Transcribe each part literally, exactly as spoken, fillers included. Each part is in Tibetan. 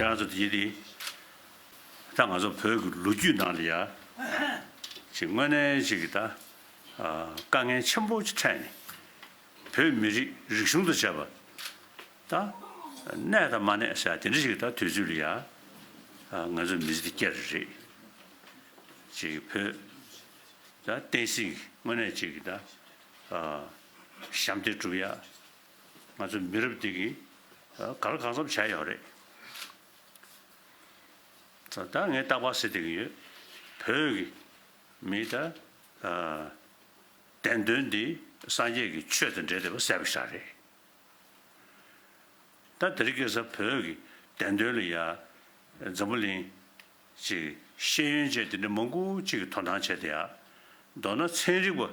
ཁྱེད་རང་ཚོ་དེ་དེ་ད་ང་ཚོ་བོད་ཀྱི་ལོ་རྒྱུས་ནང་ལ་ཡ་ཅིག་དངོས་གནས་ཅིག་གི་ད་དཀའ་ངལ་ཆེན་པོ་ཅིག་འཕྲད་ནས། བོད་མི་རིགས་རིག་གཞུང་དང་བཅས་པ་ད་གནས་དང་མ་གནས་ཟེར་དེ་འདྲ་ཞིག་ད་དུས་ཚོད་ལ་ཡ་ང་ཚོའི་མི་ཚེ་འདི་བསྐྱལ་རེད། ཅིག་བོད་ད་བསྟན་སྲིད་དངོས་གནས་ཅིག་ད་ཞབས་འདེགས་སྒྲུབ་ཡ་ང་ཚོ་མི་རབས་འདི་གིས་ག་ལ་གང་འཚམ་བྱས་ཡོད་རེད། ད་ངས་རྟག་པར་ཟེར་བསྡད་ཀྱི་ཡོད། བོད་ཀྱི་མི་ད་བདེན་དོན་འདི་སངས་རྒྱས་ཀྱི་ཆོས་དང་འབྲེལ་བསྡད་པ་གསལ་པོ་ཤར་རེད། ད་དེ་རིང་ཁ་སང་བོད་ཀྱི་བདེན་དོན་ལ་ཡ་འཛམ་བུ་གླིང་ཅིག་ཤེས་ཡོན་ཅན་དེ་འདྲ་མང་པོ་ཅིག་གིས་དོ་སྣང་བྱས་ཏེ་ཡ། མདོར་ན་ཚན་རིག་པ་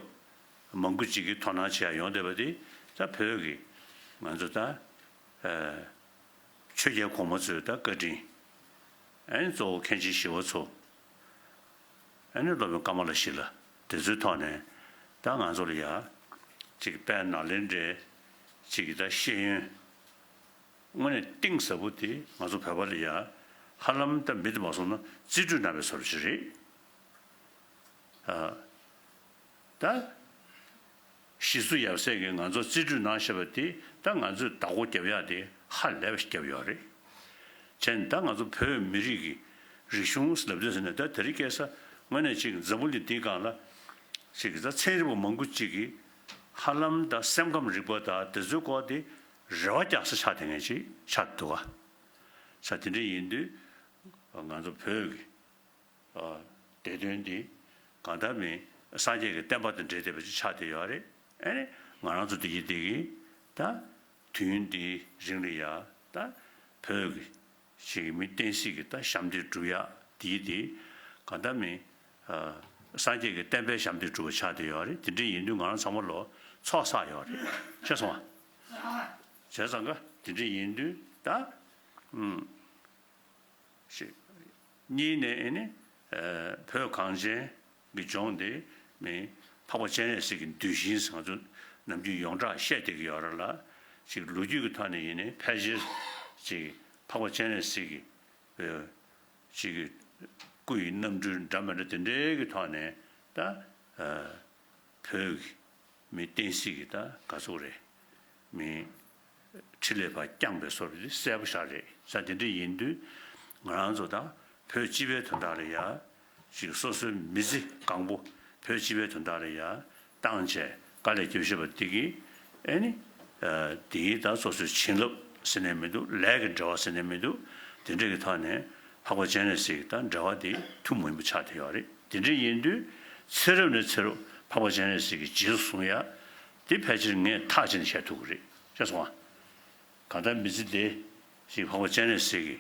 མང་པོ་ཅིག་གིས་དོ་སྣང་བྱེད་ཡ་ཡོང་བསྡད་པ་དེ་ད་བོད་ཀྱི་ང་ཚོ་ད་ཆོས་རྒྱལ་གོང་མ་ཚོའི་ད་བཀའ་དྲིན། ཨ་ནི་གཙོ་བོ་མཁན་ཆེན་ཞི་བ་འཚོ། ཨ་ནི་སློབ་དཔོན་ཀ་མ་ལ་ཤཱི་ལ་དེ་ཚོའི་ཐོག་ནས་ད་ང་ཚོ་ལ་ཡ་ཅིག་དཔལ་ནཱ་ལེནྡྲའི་ཅིག་ད་ཤེས་ཡོན་དངོས་གནས་གཏིང་ཟབ་པོ་དེ་ང་ཚོ་བོད་པ་ལ་ཡ་ཧ་ལམ་ད་མི་དེ་མ་སོང་ན་རྩིས་སྤྲོད་གནང་བའི་བཟོ་འདྲ་ཞིག་རེད། ཨ། ད། ཞི་སུ་ཡབ་སྲས་ཀྱིས་ང་ཚོར་རྩིས་སྤྲོད་གནང་བཞག་པ་དེ་ད་ང་ཚོས་བདག་པོ་རྒྱབ་ཡག་དེ་ཧ་ལས་པ་ཞིག་བརྒྱབ་ཡོད་རེད། བྱས་ནས་ད་ང་ཚོ་བོད་མི་རིགས་ཀྱི་རིག་གཞུང་ལབ་དུས་ཟེར་ནས་ད་དེ་རིང་ཁ་སང་དངོས་གནས་ཅིག་འཛམ་བུ་གླིང་འདིའི་སྒང་ལ་ཅིག་ད་ཚན་རིག་པ་མང་པོ་ཅིག་གིས་ཧ་ལམ་ད་སེམས་ཁམས་རིག་པ་དང་དེ་ཚོའི་སྐོར་དེ་རེ་བ་རྒྱག་ས་ཆགས་བསྡད་མཁན་ཅིག་ཆགས་འདུག་ག་ས་དེ་འདྲ་ཡིན་དུས་ང་ཚོ་བོད་ཀྱི་བདེ་དོན་འདི་གང་ལྟར་མིན་སངས་རྒྱས་ཀྱི་བསྟན་པ་དང་འབྲེལ་བསྡད་པ་ཅིག་ཆགས་བསྡད་ཡོད་རེད། ཨ་ནི་ང་རང་ཚོ་འདི་ཡི་འདི་གི་ད་དུས་ཡུན་འདིའི་རིང་ལ་ཡ་ད་བོད་ཀྱི་ཞིག་གི་མི་བསྟན་སྲིད་ཀྱི་ད་ཞབས་འདེགས་སྒྲུབ་ཡ་འདི་ཡི་འདི་གང་ལྟར་མིན་སངས་རྒྱས་ཀྱི་བསྟན་པའི་ཞབས་འདེགས་སྒྲུབ་པ་ཆགས་བསྡད་ཡོད་རེད། དེ་འདྲ་ཡིན་དུས་ང་རང་ཚང་མ་ལོ་ཚོགས་བསགས་ཡོད་རེད། ཤེས་སོང་ང་། བྱས་ཙང་ཀ་དེ་འདྲ་ཡིན་དུས་ད་ཨུམ། ཞེས། གཉིས་ནས་ཨེ་ནི། བོད་གངས་ཅན་གྱི་ལྗོངས་འདི་མི་འཕགས་པ་སྤྱན་རས་གཟིགས་ཀྱི་གདུལ་ཞིང་ཟེར་ང་ཚོ་ནམ་རྒྱུན་ཡོངས་གྲགས་བཤད་བསྡད་ཀྱི་ཡོད་རེད་ལ། ཅིག་ལོ་རྒྱུས་ཀྱི་ཐོག་ནས་ཡིན་ནའི་ཕལ་ཆེར་ཅིག་འཕགས་པ་སྤྱན་རས་གཟིགས་ཀྱི་ཅིག་སྐུ་ཡི་རྣམ་འཕྲུལ་འདྲ་མི་འདྲ་དེ་འདྲའི་གི་ཐོག་ནས་ད་བོད་ཀྱི་མི་བསྟན་སྲིད་ཀྱི་ད་ག་ཚོད་རེད། མི་འཕྲིན་ལས་པ་བསྐྱངས་པའི་བཟོ་འདྲ་གསལ་པོ་ཤར་རེད། ས་དེ་འདྲ་ཡིན་དུས་ང་རང་ཚོ་ད་བོད་སྤྱི་པའི་དོན་དག་ལ་ཡ་ཅིག་སོ་སོའི་མི་ཚེ་གང་པོ་བོད་སྤྱི་པའི་དོན་དག་ལ་ཡ་བཏང་བྱས་དཀའ་ལས་བརྒྱབ་བཞག་པ་འདི་གིས་ཨེ་ནི་འདིའི་ད་སོ་སོའི་བྱིན་རླབས་ཟེར་ནས་མི་འདུག་ལས་ཀྱི་འབྲེལ་བ་ཟེར་ནས་མི་འདུག་དེ་འདྲ་གི་ཐོག་ནས་འཕགས་པ་སྤྱན་རས་གཟིགས་དང་འབྲེལ་བ་དེ་ཐུན་མོང་མ་ཡིན་པ་ཆགས་བསྡད་ཡོད་རེད། དེ་འདྲ་ཡིན་དུས་ཚེ་རབས་ནས་ཚེ་རབས་འཕགས་པ་སྤྱན་རས་གཟིགས་ཀྱི་རྗེས་སུ་བཟུང་ཡ། དེ་ཕལ་ཆེར་ངས་ཐག་བཅད་ནས་བཤད་ཐུབ་ཀྱི་རེད། ཤེས་སོང་ང་། གང་ལྟར་མི་ཚེ་འདི་ཞིག་འཕགས་པ་སྤྱན་རས་གཟིགས་ཀྱི་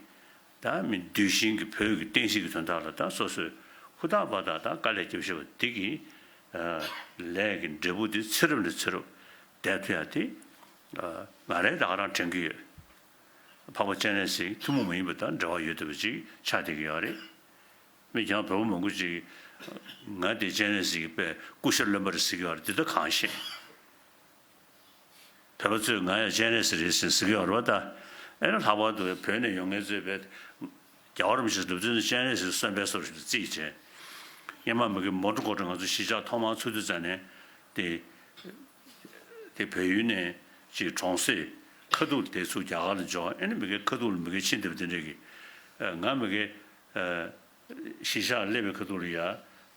ད་མི་གདུལ་ཞིང་གི་བོད་ཀྱི་བསྟན་སྲིད་ཀྱི་དོན་དག་ལ་ད་སོ་སོས་ཧུར་ཐག་པ་དང་ད་དཀའ་ལས་བརྒྱབ་བཞག་པ་འདི་གི་ལས་ཀྱི་འབྲས་བུ་འདི་ཚེ་རབས་ནས་ཚེ་རབས་བསྡད་ཐུབ་ཡ་དེ་ང་རང་ད་ག་རང་དྲན་གྱི་ཡོད། འཕགས་པ་སྤྱན་རས་གཟིགས་ཐུན་མོང་མ་ཡིན་པ་དང་འབྲེལ་བ་ཡོད་བསྡད་པ་ཅིག་ཆགས་བསྡད་ཀྱི་ཡོད་རེད། མི་རྐྱང་བོད་པ་མང་པོ་ཅིག་ང་དེ་སྤྱན་རས་གཟིགས་ཀྱི་དཔེ་སྐུ་ཤ་རློན་པ་རེད་ཟེར་གྱི་ཡོད་རེད། འདི་ལྟ་གང་ཤེས། བོད་པ་ཚོས་ང་ཡང་སྤྱན་རས་གཟིགས་རེད་ཟེར་ཟེར་གྱི་ཡོད་རེད་པ། ད་ཨེ་ན་ལྷག་པར་དུ་བོད་ནས་ཡོང་མཁན་ཚོས་བས་རྒྱལ་བ་རིན་པོ་ཆེ་ལུས་རྩལ་སྤྱན་རས་གཟིགས་གསོན་པའི་བཟོ་ཞིག་ཏུ་བརྩིས་བྱས། སྔོན་མ་མི་གི་མོ་ཊ་ཀོ་ཊ་ང་ཚོ་གཞིས་ཆགས་ཐོག་མར་ཚུགས་དུས་ཙམ་ནས་དེ། དེ་བལ་ཡུལ་ནས་ཅིག་གྲོང་གསེབ་ཁ་ཐུག་དེ་ཚུར་རྒྱ་གར་ལ་འབྱོར། ཨེ་ནི་མི་གའི་ཁ་ཐུག་ལ་མི་གའི་ཕྱིན་བསྡད་པ་དེ་འདྲས་ཀྱི། ང་མི་གའི་གཞིས་ཆགས་སླེབས་པའི་ཁ་ཐུག་ལ་ཡ་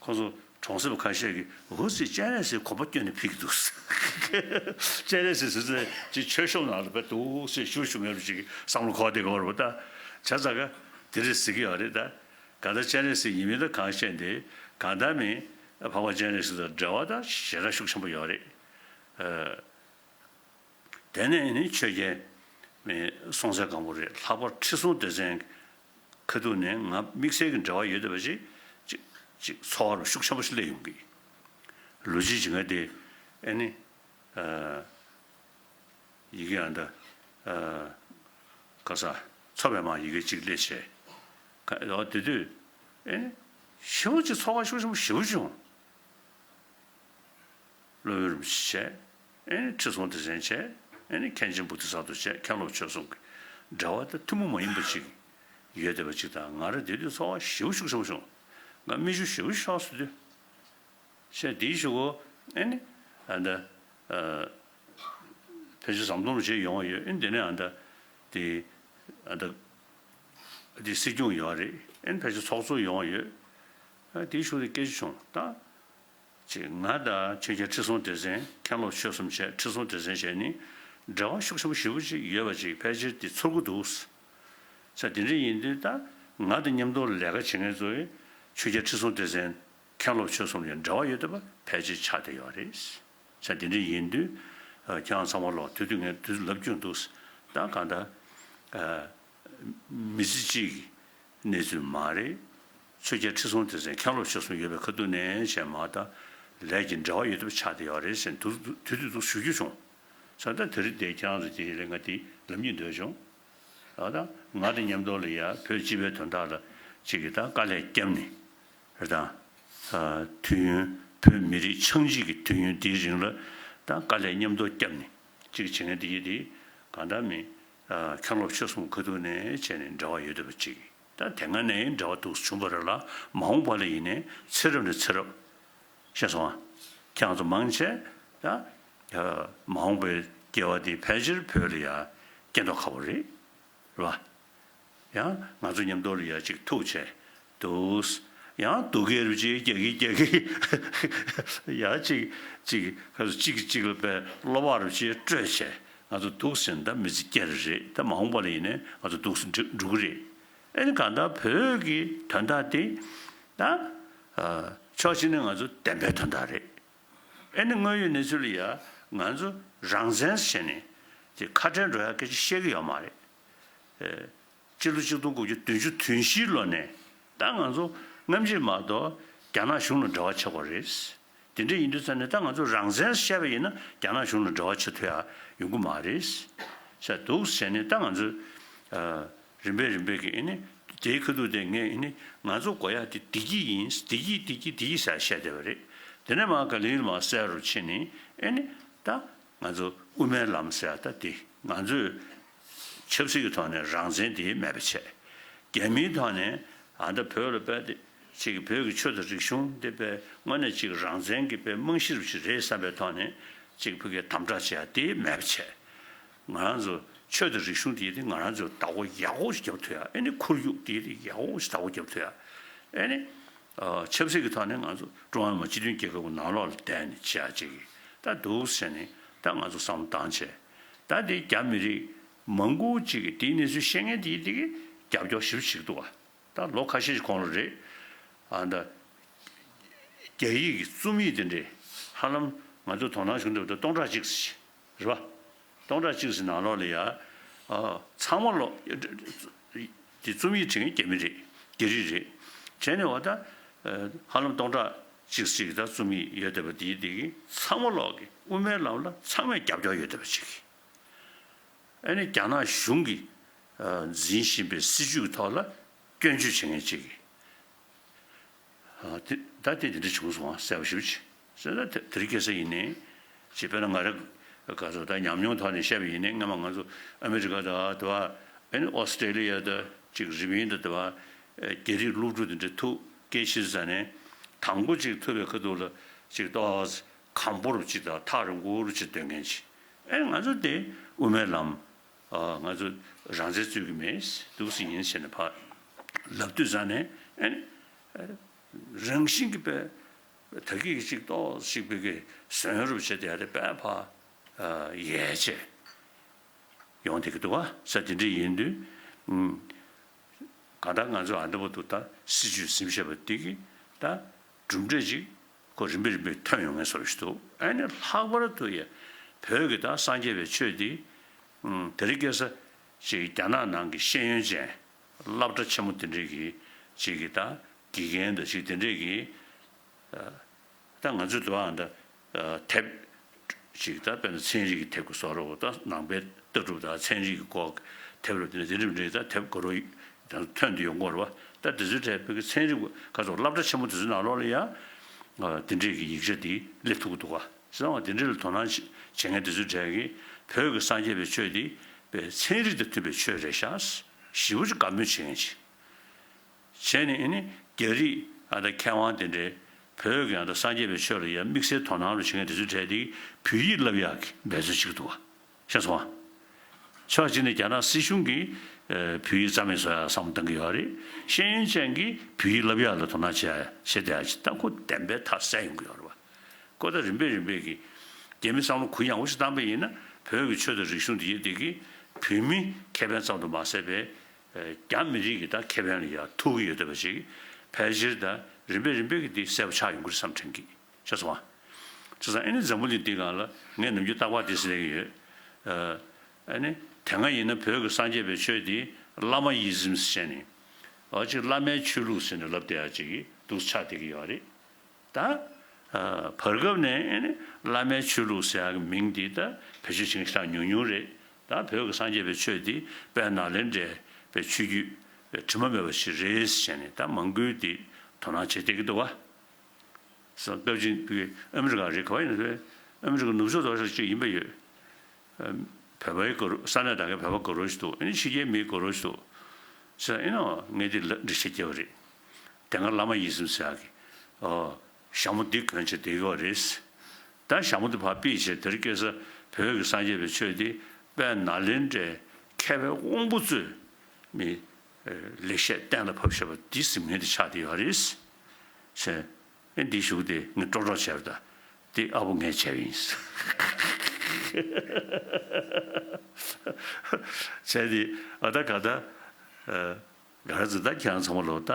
ཁོ་ཚོ་གྲོང་གསེབ་ཁ་ཤས་ཀྱིས་འུ་ཚོས་སྤྱན་རས་གཟིགས་གོམ་པ་བསྐྱོན་ནས་ཕེབས་ཀྱི་འདུག་སྤྱན་རས་གཟིགས་ཟེར་ཚེ་ཅིག་མཆོད་གཤོམ་ནང་ལ་བས་འདུག་ཟེར་ཞུ་ཞུ་མེད་པ་ཅིག་བསམ་བློ་འཁོར་བསྡད་ཀྱི་ཡོད་རེད་པ། ད་བྱས་ཙང་ཀ་དེ་རེད་ཟེར་གྱི་ཡོད་རེད། ད་གང་ལྟར་སྤྱན་རས་གཟིགས་ཡིན་མིན་ད་གང་ཤེས་འདི་གང་ལྟར་མིན་འཕགས་པ་སྤྱན་རས་གཟིགས་དང་འབྲེལ་བ་ད་ཞེ་དྲག་ཤུགས་ཆེན་པོ་ཡོད་རེད། དེ་ནས་ནི་ཆོས་རྒྱལ་མའི་སྲོང་བཙན་སྒམ་པོ་རེད། ལྷག་པར་ཁྲི་སྲོང་ལྡེ་བཙན་ཁ་ཐུག་ནས་ང་དམིགས་བསལ་གྱི་འབྲེལ་བ་ཡོད་བསྡད་པ་ཞིག་ཅིག་ཅིག་ཚོར་བ་ཤུགས་ཆེན་པོ་ཞིག་སླེབས་ཡོང་གི། ལོ་རྒྱུས་ཀྱི་ང་དེ་ཨེ་ནི་ཡི་གེ་ཨ་འདི་ཁ་ས་མཚོ་པདྨ་ཡི་གེ་གཅིག་སླེབས་བྱས། ཨོ་དེ་དུས་ཨེ་ནི་ཞེ་པོ་ཅིག་ཚོར་བ་ཤུགས་ཆེན་པོ་ཞེ་པོ་བྱུང་། སློབ་དཔོན་རིན་པོ་ཆེ་བྱས། ཨེ་ནི་ཁྲི་སྲོང་ལྡེ་བཙན་བྱས། ཨེ་ནི་མཁན་ཆེན་བོ་དྷི་ས་ཏྭ་བྱས། མཁན་སློབ་ཆོས་གསུམ་གྱི་འབྲེལ་བ་དེ་ཐུན་མོང་མ་ཡིན་པ་ཅིག་ ཡོད་བསྡད་པ་ཅིག་དང་། ང་རང་དེ་དུས་ཚོར་བ་ཞེ་པོ་ཤུགས་ཆེན་པོ་བྱུང་། ང་མིག་ཆུ་ཞེ་པོ་ཤོར་སོང་དུས། བྱས་དེའི་གཞུག་གུ་ཨེ་ནི་ཨ་ད་ཨ་ཕལ་ཆེར་ཟམ་གདོང་རུ་བྱས་ཡོང་བ་ཡོད། ཨེ་ནི་དེ་ནས་ཨ་ད་དེ་ཨ་ད་དེ་སྲིད་སྐྱོང་ཡོད་རེད། ཨེ་ནི་ཕལ་ཆེར་ཚོགས་གཙོ་ཡོང་བ་ཡོད། ཨ་དེའི་གཞུག་དེ་སྐད་ཆ་བྱུང་ད། ཅིག་ང་དང་ཆོས་རྒྱལ་ཁྲི་སྲོང་ལྡེ་བཙན། མཁན་སློབ་ཆོས་གསུམ་བྱས། ཁྲི་སྲོང་ལྡེ་བཙན་བྱས་ནི་འབྲེལ་བ་ཤུགས་ཆེན་པོ་ཞེ་པོ་ཅིག་ཡོད་པ་ཅིག་ཕལ་ཆེར་དེ་ཚོར་གྱི་འདུག་ཟེར། དེ་འདྲ་ཡིན་དུས་ད་ང་དང་མཉམ་དུ་ལས་ཀ་བྱེད་མཁན་ཚོས་ཆོས་རྒྱལ་ཁྲི་སྲོང་ལྡེ་བཙན། མཁན་སློབ་ཆོས་གསུམ་ལ་འབྲེལ་བ་ཡོད་བསྡད་པ་ཕལ་ཆེར་ཆགས་བསྡད་ཡོད་རེད་ཟེར། དེ་འདྲ་ཡིན་དུས་ཨ་ཁྱེད་རང་ཚང་མ་ལོག་དུས་དུས་ངས་དུས་ཚོད་ལབ་སྐྱོན་འདུག་ཟེར། ད་གང་ལྟར་ཨ་མི་ཚེ་གཅིག་གི་གནས་ཚུལ་མ་རེད། ཆོས་རྒྱལ་ཁྲི་སྲོང་ལྡེ་བཙན་མཁན་སློབ་ཆོས་གསུམ་ཡོད་པའི་ཁ་ཐུག་ནས་བྱས་མ་ད་ལས་ཀྱི་འབྲེལ་བ་ཡོད་བསྡད་པ་ཆགས་བསྡད་ཡོད་རེད་ཟེར་དུས་དུས་དུས་དུས་ཞུ་རྒྱུ་བྱུང་། ས་ད་དེ་རིང་དེ་ཁྱེད་རང་ཚོ་དེ་ལས་ང་དེ་ལབ་སྙིང་འདོད་བྱུང་། ཨ་ད་ང་དང་མཉམ་དུ་ལ་ཡ་བོད་སྤྱི་པའི་དོན་དག་ལ་ཅིག་གི་ད་དཀའ་ལས་བརྒྱབ་ནས་རེད་ད། ཨ་དུས་ཡུན་བོད་མི་རིགས་ཆགས་འཇིག་གི་དུས་ཡུན་འདིའི་རིང་ལ་ད་དཀའ་ལས་མཉམ་དུ་བརྒྱབ་ནས་ཅིག་བྱེད་མཁན་དེ་ཡི་དེ་གང་ལྟར་མི་ཨ་མཁན་སློབ་ཆོས་གསུམ་ཁ་ཐུག་ནས་བྱས་ནས་འབྲེལ་བ་ཡོད་བསྡད་པ་ཅིག་ད་དེ་སྔ་ནས་འབྲེལ་བ་འདུག་བྱུང་བ་རེད་ལ། མ་འོངས་པ་ལ་ཡིན་ནའི་ཚེ་རབས་ནས་ཚེ་རབས། ཤེས་སོང་ཨ། ཁྱེད་རང་ཚོ་མང་ཆེ་ད་ཨ་མ་འོངས་པའི་སྐྱེ་བ་འདི་ཕལ་ཆེར་བོད་ལ་ཡ་སྐྱེ་མདོག་ཁ་པོ་རེད། རེད་བ། ཡང་ང་ཚོ་མཉམ་དུ་ལ་ཡ་ཅིག་ཐུག་བྱས་འདུག་ཡང་སྡུག་སྐད་རུ་ཅིག་རྒྱག་གི་རྒྱག་གི། ཡང་ཅིག་ཅིག་ག་ཚོད་ཅིག་གིས་ཅིག་ལ་དཔེ་བློ་བག་རུ་ཅིག་སྤྲོད་བྱས་ང་ཚོ་འདུག་ཟེར་ན་ད་མི་ཚེ་སྐྱེལ་རེད། ད་མ་འོངས་པ་ལ་ཡིན་ནའི་ང་ཚོ་འདུག་སེ་འགྲོ་འགྲོ་གི་རེད། ཨེ་ནི་གང་ལྟར་བོད་ཀྱི་དོན་དག་དེ་ད་ཨ་ཕྱོགས་གཅིག་ནས་ང་ཚོ་བདེན་པའི་དོན་དག་རེད། ཨེ་ནི་དངོས་ཡོད་གནས་ཚུལ་ལ་ཡ་ང་ཚོ་རང་བཙན་བྱས་ནས་དེ་ཁ་བྲལ་འགྲོ་ཡ་སྐད་ཆ་བཤད་ཀྱི་ཡོད་མ་རེད། ཨེ་སྤྱི་ལོ་གཅིག་སྟོང་དགུ་བརྒྱ་བདུན་ཅུ་དོན་བཞིའི་ལོ་ནས་ད་ང་ཚོ་སྔ་ཕྱི་མ་གཏོགས་རྒྱ་ནག་གཞུང་ལ་འབྲེལ་བ་ཆགས་པ་རེད། དེ་འདྲ་ཡིན་དུས་ཙང་ནས་ད་ང་ཚོ་རང་བཙན་བཤད་པ་ཡིན་ན་རྒྱ་ནག་གཞུང་ལ་འབྲེལ་བ་བྱེད་ཐུབ་ཡ་ཡོང་གི་མ་རེད། ཟེར་འདུག་ཟེར་ནས་ད་ང་ཚོ་ཨ་རིམ་པས་རིམ་པས་ཀྱི་ཨེ་ནི་དེའི་ཁ་ཐུག་དེ་ངས་ཨེ་ནི་ང་ཚོ་དགོས་ཡ་དེ་བདེ་སྐྱིད་ཡིན། བདེ་སྐྱིད་བདེ་སྐྱིད་བདེ་སྐྱིད་ཟེར་བཤད་བསྡད་པ་རེད། དེ་ནས་མར་ག་ལེར་མར་གསལ་རུ་ཕྱིན་ནས་ཨེ་ནི་ད་ང་ཚོ་དབུ་མའི་ལམ་ཟེར་ཡ་ད་དེ་ང་ཚོས་ཆབ་སྲིད་ཀྱི་ཐོག་ནས་རང་བཙན་དེ་མེད་པ་བྱས། རྒྱ་མིའི་ཐོག་ནས་ཨ་ད་བོད་ལ་དཔེ་དེ་ཅིག་བོད་ཀྱི་ཆོས་དང་རིག་གཞུང་དེ་དཔེ་དངོས་གནས་ཅིག་རང་བཙན་གྱི་དཔེ་རྨང་གཞི་རུ་ཅིག་རེད་བསམ་པའི་ཐོག་ནས་ཅིག་བོད་སྐད་དམ་དྲག་བྱེད་ཡ་དེ་མེད་པ་བྱས། ང་རང་ཚོ་ཆོས་དང་རིག་གཞུང་དེ་དེ་ང་རང་ཚོ་བདག་པོ་ཡག་པོ་ཞིག་རྒྱབ་ཐུབ་ཡ། ཨེ་ནི་ཁོར་ཡུག་དེ་དེ་ཡག་པོ་ཞིག་བདག་པོ་རྒྱབ་ཐུབ་ཡ། ཨེ་ནི་ཨ་ཆབ་སྲིད་ཀྱི་ཐོག་ནས་ང་ཚོ་ཀྲུང་ཧྭ་མི་དམངས་སྤྱི་མཐུན་རྒྱལ་ཁབ་ཀྱི་ནང་ལོགས་ལ་བསྡད་ནས་བྱེད་ཡ་ཅིག་ད་འདུག་ཟེར་ནས་ད་ང་ཚོ་བསམ་བློ་བཏང་བྱས། ད་དེ་རྒྱ་མི་རིགས་མང་པོ་ཅིག་གིས་དེའི་གནས་ཚུལ་ཤེས་མཁན་དེ་དེ་གིས་རྒྱབ་སྐྱོར་ཞེ་པོ་བྱེད་ཀྱི་འདུག་བ། ད་ལོ་ཁ་ཤས་ཤིག་གོང་ལ་རེད། ཨ་ད་རྒྱ་ཡིག་གི་རྩོམ་ཡིག་དེ་འདྲས་ཧ་ལམ་ང་ཚོ་དོ་སྣང་བྱུང་འདུག་ད་སྟོང་ཕྲག་གཅིག་ཙམ་ཞིག་རེད་བ། སྟོང་ཕྲག་གཅིག་ཙམ་ནང་ལོགས་ལ་ཡ་ཨ་ཚང་མ་ལོ་དེ་རྩོམ་ཡིག་བྲིས་མཁན་རྒྱ་མི་རེད། རྒྱ་རིགས་རེད། བྱས་ནས་བ་ད་ཧ་ལམ་སྟོང་ཕྲག་གཅིག་ཙམ་ད་རྩོམ་ཡིག་ཡོད་བསྡད་པ་དེ་དེ་གིས་ཚང་མ་ལོག་གི་དབུ་མའི་ལམ་ལ་ཚང་མས་རྒྱབ་སྐྱོར་ཡོད་བསྡད་པ་ཅིག་ཨ་ནི་རྒྱ་ནག་གཞུང་གིས་ཨ་འཛིན་བཞིན་པའི་སྲིད་བྱུས་ཀྱི་ཐོག་ལ་སྐྱོན་བརྗོད་བྱེད་མཁན་ཅིག་གིས་ཨ་དེ་ད་དེ་དེ་འདྲ་བྱུང་སོང་ཨ། གསལ་པོ་ཞེ་པོ་ཅིག་ཟེར་ན་དེ་དེ་རིང་ཁ་སང་ཡིན་ནའི་ཅིག་དཔེར་ན་ང་རང་ག་ཚོད་ད་ཉམས་མྱོང་ཐོག་ནས་བཤད་པ་ཡིན་ནའི་སྔ་མ་ང་ཚོ་ཨ་མི་རི་ཀ་དང་དེ་བ་ཨ་ནི་ཨོ་སི་ཀྲེ་ལི་ཡ་དང་ཅིག་རི་པིན་དང་དེ་བ་རྒྱ་རིགས་སློབ་ཕྲུག་དེ་འདྲ་ཐུག་སྐད་ཆ་ཟ་ནས་དང་པོ་ཅིག་ཐུག་པའི་ཁ་ཐུག་ལ་ཅིག་ཏོག་གམ་པོ་རུ་ཅིག་དང་ཐག་རིང་པོ་རུ་ཅིག་སྡོད་མཁན་ཅིག་ཨེ་ང་ཚོ་དེ་དབུ་མའི་ལམ། ཨ་ང་ཚོ་རང་བཙན་རྩོད་ཀྱི་མེད་འདུག་སེ་ཡིན་ཟེར་ནས་ཕར་ལབ་དུས་ཙང་ནས་ཨེ་རང་བཞིན་གྱིས་དཔེ་ད་གིན་གྱི་ཅིག་ཏོག་ཅིག་པའི་གི་ཟོན་རུབ་བྱས་ཏེ་ཡ་དེ་དཔེ་ཕར་ཨ་ཡལ་བྱས་ཡོང་བསྡད་ཀྱི་འདུག་བ། ས་དེ་འདྲ་ཡིན་དུས་ཨུམ། གང་ལྟར་ང་ཚོས་ཨ་འདྲ་པོ་འདུག་ད་སྲིད་བྱུས་ཟིན་བཤད་པ་འདི་གིས་ད་གྲུབ་འབྲས་ཅིག་ཁོ་རིམ་པས་རིམ་པས་ཐོན་ཡོང་ངེས་བཟོ་ཞིག་འདུག་ཨ་ནི་ལྷག་པར་དུ་ཡ་བོད་ཀྱི་ད་སངས་རྒྱས་པའི་ཆོས་འདི་ཨུམ་དེ་རིང་ཁ་སང་ཅིག་རྒྱ་ནག་ནང་གི་ཤེས་ཡོན་ཅན་སློབ་གྲྭ་ཆེན་མོ་དེ་འདྲས་ཀྱི་ཅིག་གི་ད་དགེ་རྒན་དང་ཅིག་དེ་འདྲས་ཀྱི་ཨ། ད་ང་ཚོའི་དུ་བ་འདི་དེབ་ཅིག་ད་དཔེར་ན་ཚན་རིག་གི་དེབ་ཀྱི་བཟོ་འདྲ་བོ་ད་ནང་པའི་ལྟ་གྲུབ་དང་ཚན་རིག་གི་སྐོར་དེབ་རུ་དེ་འདྲ་དེ་འདྲ་མི་འདྲ་ད་དེབ་ག་རུ་ཐོན་དུ་ཡོང་གི་རེད་བ། ད་དེ་ཚོའི་གྲས་བོད་ཀྱི་ཚན་རིག་ག་ཚོ་སློབ་གྲྭ་ཆེན་མོ་དེ་ཚོའི་ནང་ལོགས་ལ་ཡ་དེ་འདྲས་ཀྱི་ཡིག་ཆ་དེ་སླེབས་ཐུབ་ཀྱི་འདུག་ག་བྱས་ཙང་དེ་འདྲས་ལ་དོ་སྣང་བྱེད་མཁན་དེ་ཚོའི་གྲས་ཀྱིས་བོད་ཀྱི་སངས་རྒྱས་པའི་ཆོས་དེ་དཔེ་ཚན་རིག་དང་མཐུན་པའི་ཆོས་རེད་ཤག་ཞེ་པོ་ཅིག་དགའ་མོས་བྱེད་མཁན་ཅིག་བྱས་ནས་ཨེ་ནི་རྒྱ་རིགས་ཨ་ད་མཁས་དབང་དེ་འདྲའི་བོད་ཀྱི་ཨ་ད་སངས་རྒྱས་པའི་ཆོས་ལ་ཡ་དམིགས་བསལ་དོ་སྣང་རུ་བྱེད་མཁན་དེ་ཚོའི་གྲས་དེ་བོད་ཡིག་བསླབ་ཡག་གི་འབད་རྩོལ་བྱེད་ཀྱི་འདུག་བ། ཤེས་སོང་ང་། ཕྱོགས་གཅིག་ནས་རྒྱ་ནག་སྲིད་གཞུང་གིས་ཨ་བོད་ཡིག་རྩ་མེད་བཟོ་ཡག་བསམ་བློ་གཏོང་གི་ཡོད་རེད། ཤེས་ཡོན་ཅན་གྱིས་བོད་ཡིག་བསླབ་ཡག་ལ་དོ་སྣང་བྱེད་ཡག་བྱེད་བསྡད་ཡག་ཅིག་ད་ཁོ་བདེན་པའི་མཐའ་གསལ་ཡོང་གི་ཡོད་རེད་བ། ཁོ་ད་རིམ་པས་རིམ་པས་ཀྱིས་རྒྱ་མི་བསམ་བློ་གུ་ཡངས་པོ་ཞིག་བཏང་པ་ཡིན་ན་བོད་ཀྱི་ཆོས་དང་རིག་གཞུང་འདི་ཡིན་འདི་གིས་བོད་མི་ཁེ་ཕན་ཙམ་དུ་མ་ཟད་པའི་ཨ་རྒྱ་མི་རིགས་ཀྱི་ད་ཁེ་ཕན་ལ་ཡང་ཐུག་གི་ཡོད་བསྡད་པ་ཞིག་ཕལ་ཆེར་ད་རིམ་པས་རིམ་པས་ཀྱིས་འདི་གསལ་པོ་ཆགས་ཡོང་གི་རེད་བསམ་དྲན་གི། ཤེས་སོང་ང་། བྱས་ཙང་ཨ་ནི་འཛམ་བུ་གླིང་འདི་སྒང་ལ་ངས་ནམ་རྒྱུན་རྟག་པར་འདི་ཟེར་གྱི་ཡོད། ཨ་ཨ་ནི་དེ་སྔ་ཡིན་ན་བོད་ཀྱི་སངས་རྒྱས་པའི་ཆོས་འདི་བླ་མ་ཡི་ཟིམ་ཟེར་བྱས་ནས་ཨ་ཅིག་བླ་མའི་ཆོས་ལུགས་ཟེར་ནས་ལབ་བསྡད་ཡག་ཅིག་འདུག་ཆགས་བསྡད་ཀྱི་ཡོད་རེད། ད་ཨ་བར་སྐབས་ནས་ཨ་ནི་བླ་མའི་ཆོས་ལུགས་ཟེར་ཡག་གི་མིང་འདི་ད་བེད་སྤྱོད་བྱེད་མཁན་ཞེ་དྲག་ཉུང་ཉུང་རེད། ད་བོད་ཀྱི་སངས་རྒྱས་པའི་ཆོས་འདི་དཔལ་ནཱ་ལེནྡྲའི་པའི་ཆོས་བརྒྱུད་དྲི་མ་མེད་པ་ཞིག་རེད་ཟེར་ནས་ད་མང་པོས་འདི་དོ་སྣང་བྱེད་བསྡད་ཀྱི་འདུག་བ། སྐབས་ཅིག་ཨ་མི་རི་ཀ་རེད། ག་པར་ཡིན་ན་ཨ་མི་རི་ཀ་ནུབ་ཕྱོགས་རྡོག་རྩ་ཅིག་ཡིན་པ་ཡོད། བོད་པའི་དགའ་རོགས་ས་གནས་དང་གི་བོད་པ་དགའ་རོགས་ཤིག་འདུག་ཨ་ནི་ཕྱི་རྒྱལ་མིའི་དགའ་རོགས་ཤིག་འདུག་ཟེར་ཨེ་ནོ་ངས་འདི་ལ་འགྲེལ་བཤད་རྒྱབ་པ་རེད། དེ་སྔ་བླ་མ་ཡིད་བཞིན་ཟེར་ཡག་གི་ཨོ་ཞྭ་མོ་འདི་གོན་བྱས་བསྡད་ཡོད་རེད། ད་ཞྭ་མོ་འདི་ཕར་ཕུད་བྱས་དེར་སྐྱེས་ས་བོད་ཀྱི་སངས་རྒྱས་པའི་ཆོས་འདི་དཔལ་ནཱ་ལེནྡྲའི་མཁས་པའི་དབང་པོ་ཚོས་མི་ལེགས་བཤད་གཏན་ལ་ཕབ་བཞག་པ་འདི་གཟིམ་མཁན་དེ་ཆགས་བསྡད་ཡོད་རེད། ཟེར། ཨེ་འདི་གཞུག་དེ་ངས་ཀྲོག་ཀྲོག་བྱས་པ་ད། འདི་ཨ་བོ་ངས་བྱས་པ་ཡིན། བྱས་ཏེ་ཨ་ད་ག་ད། ག་རེ་ཟེར་ད་ཁྱེད་རང་ཚང་མ་ལོ་ད།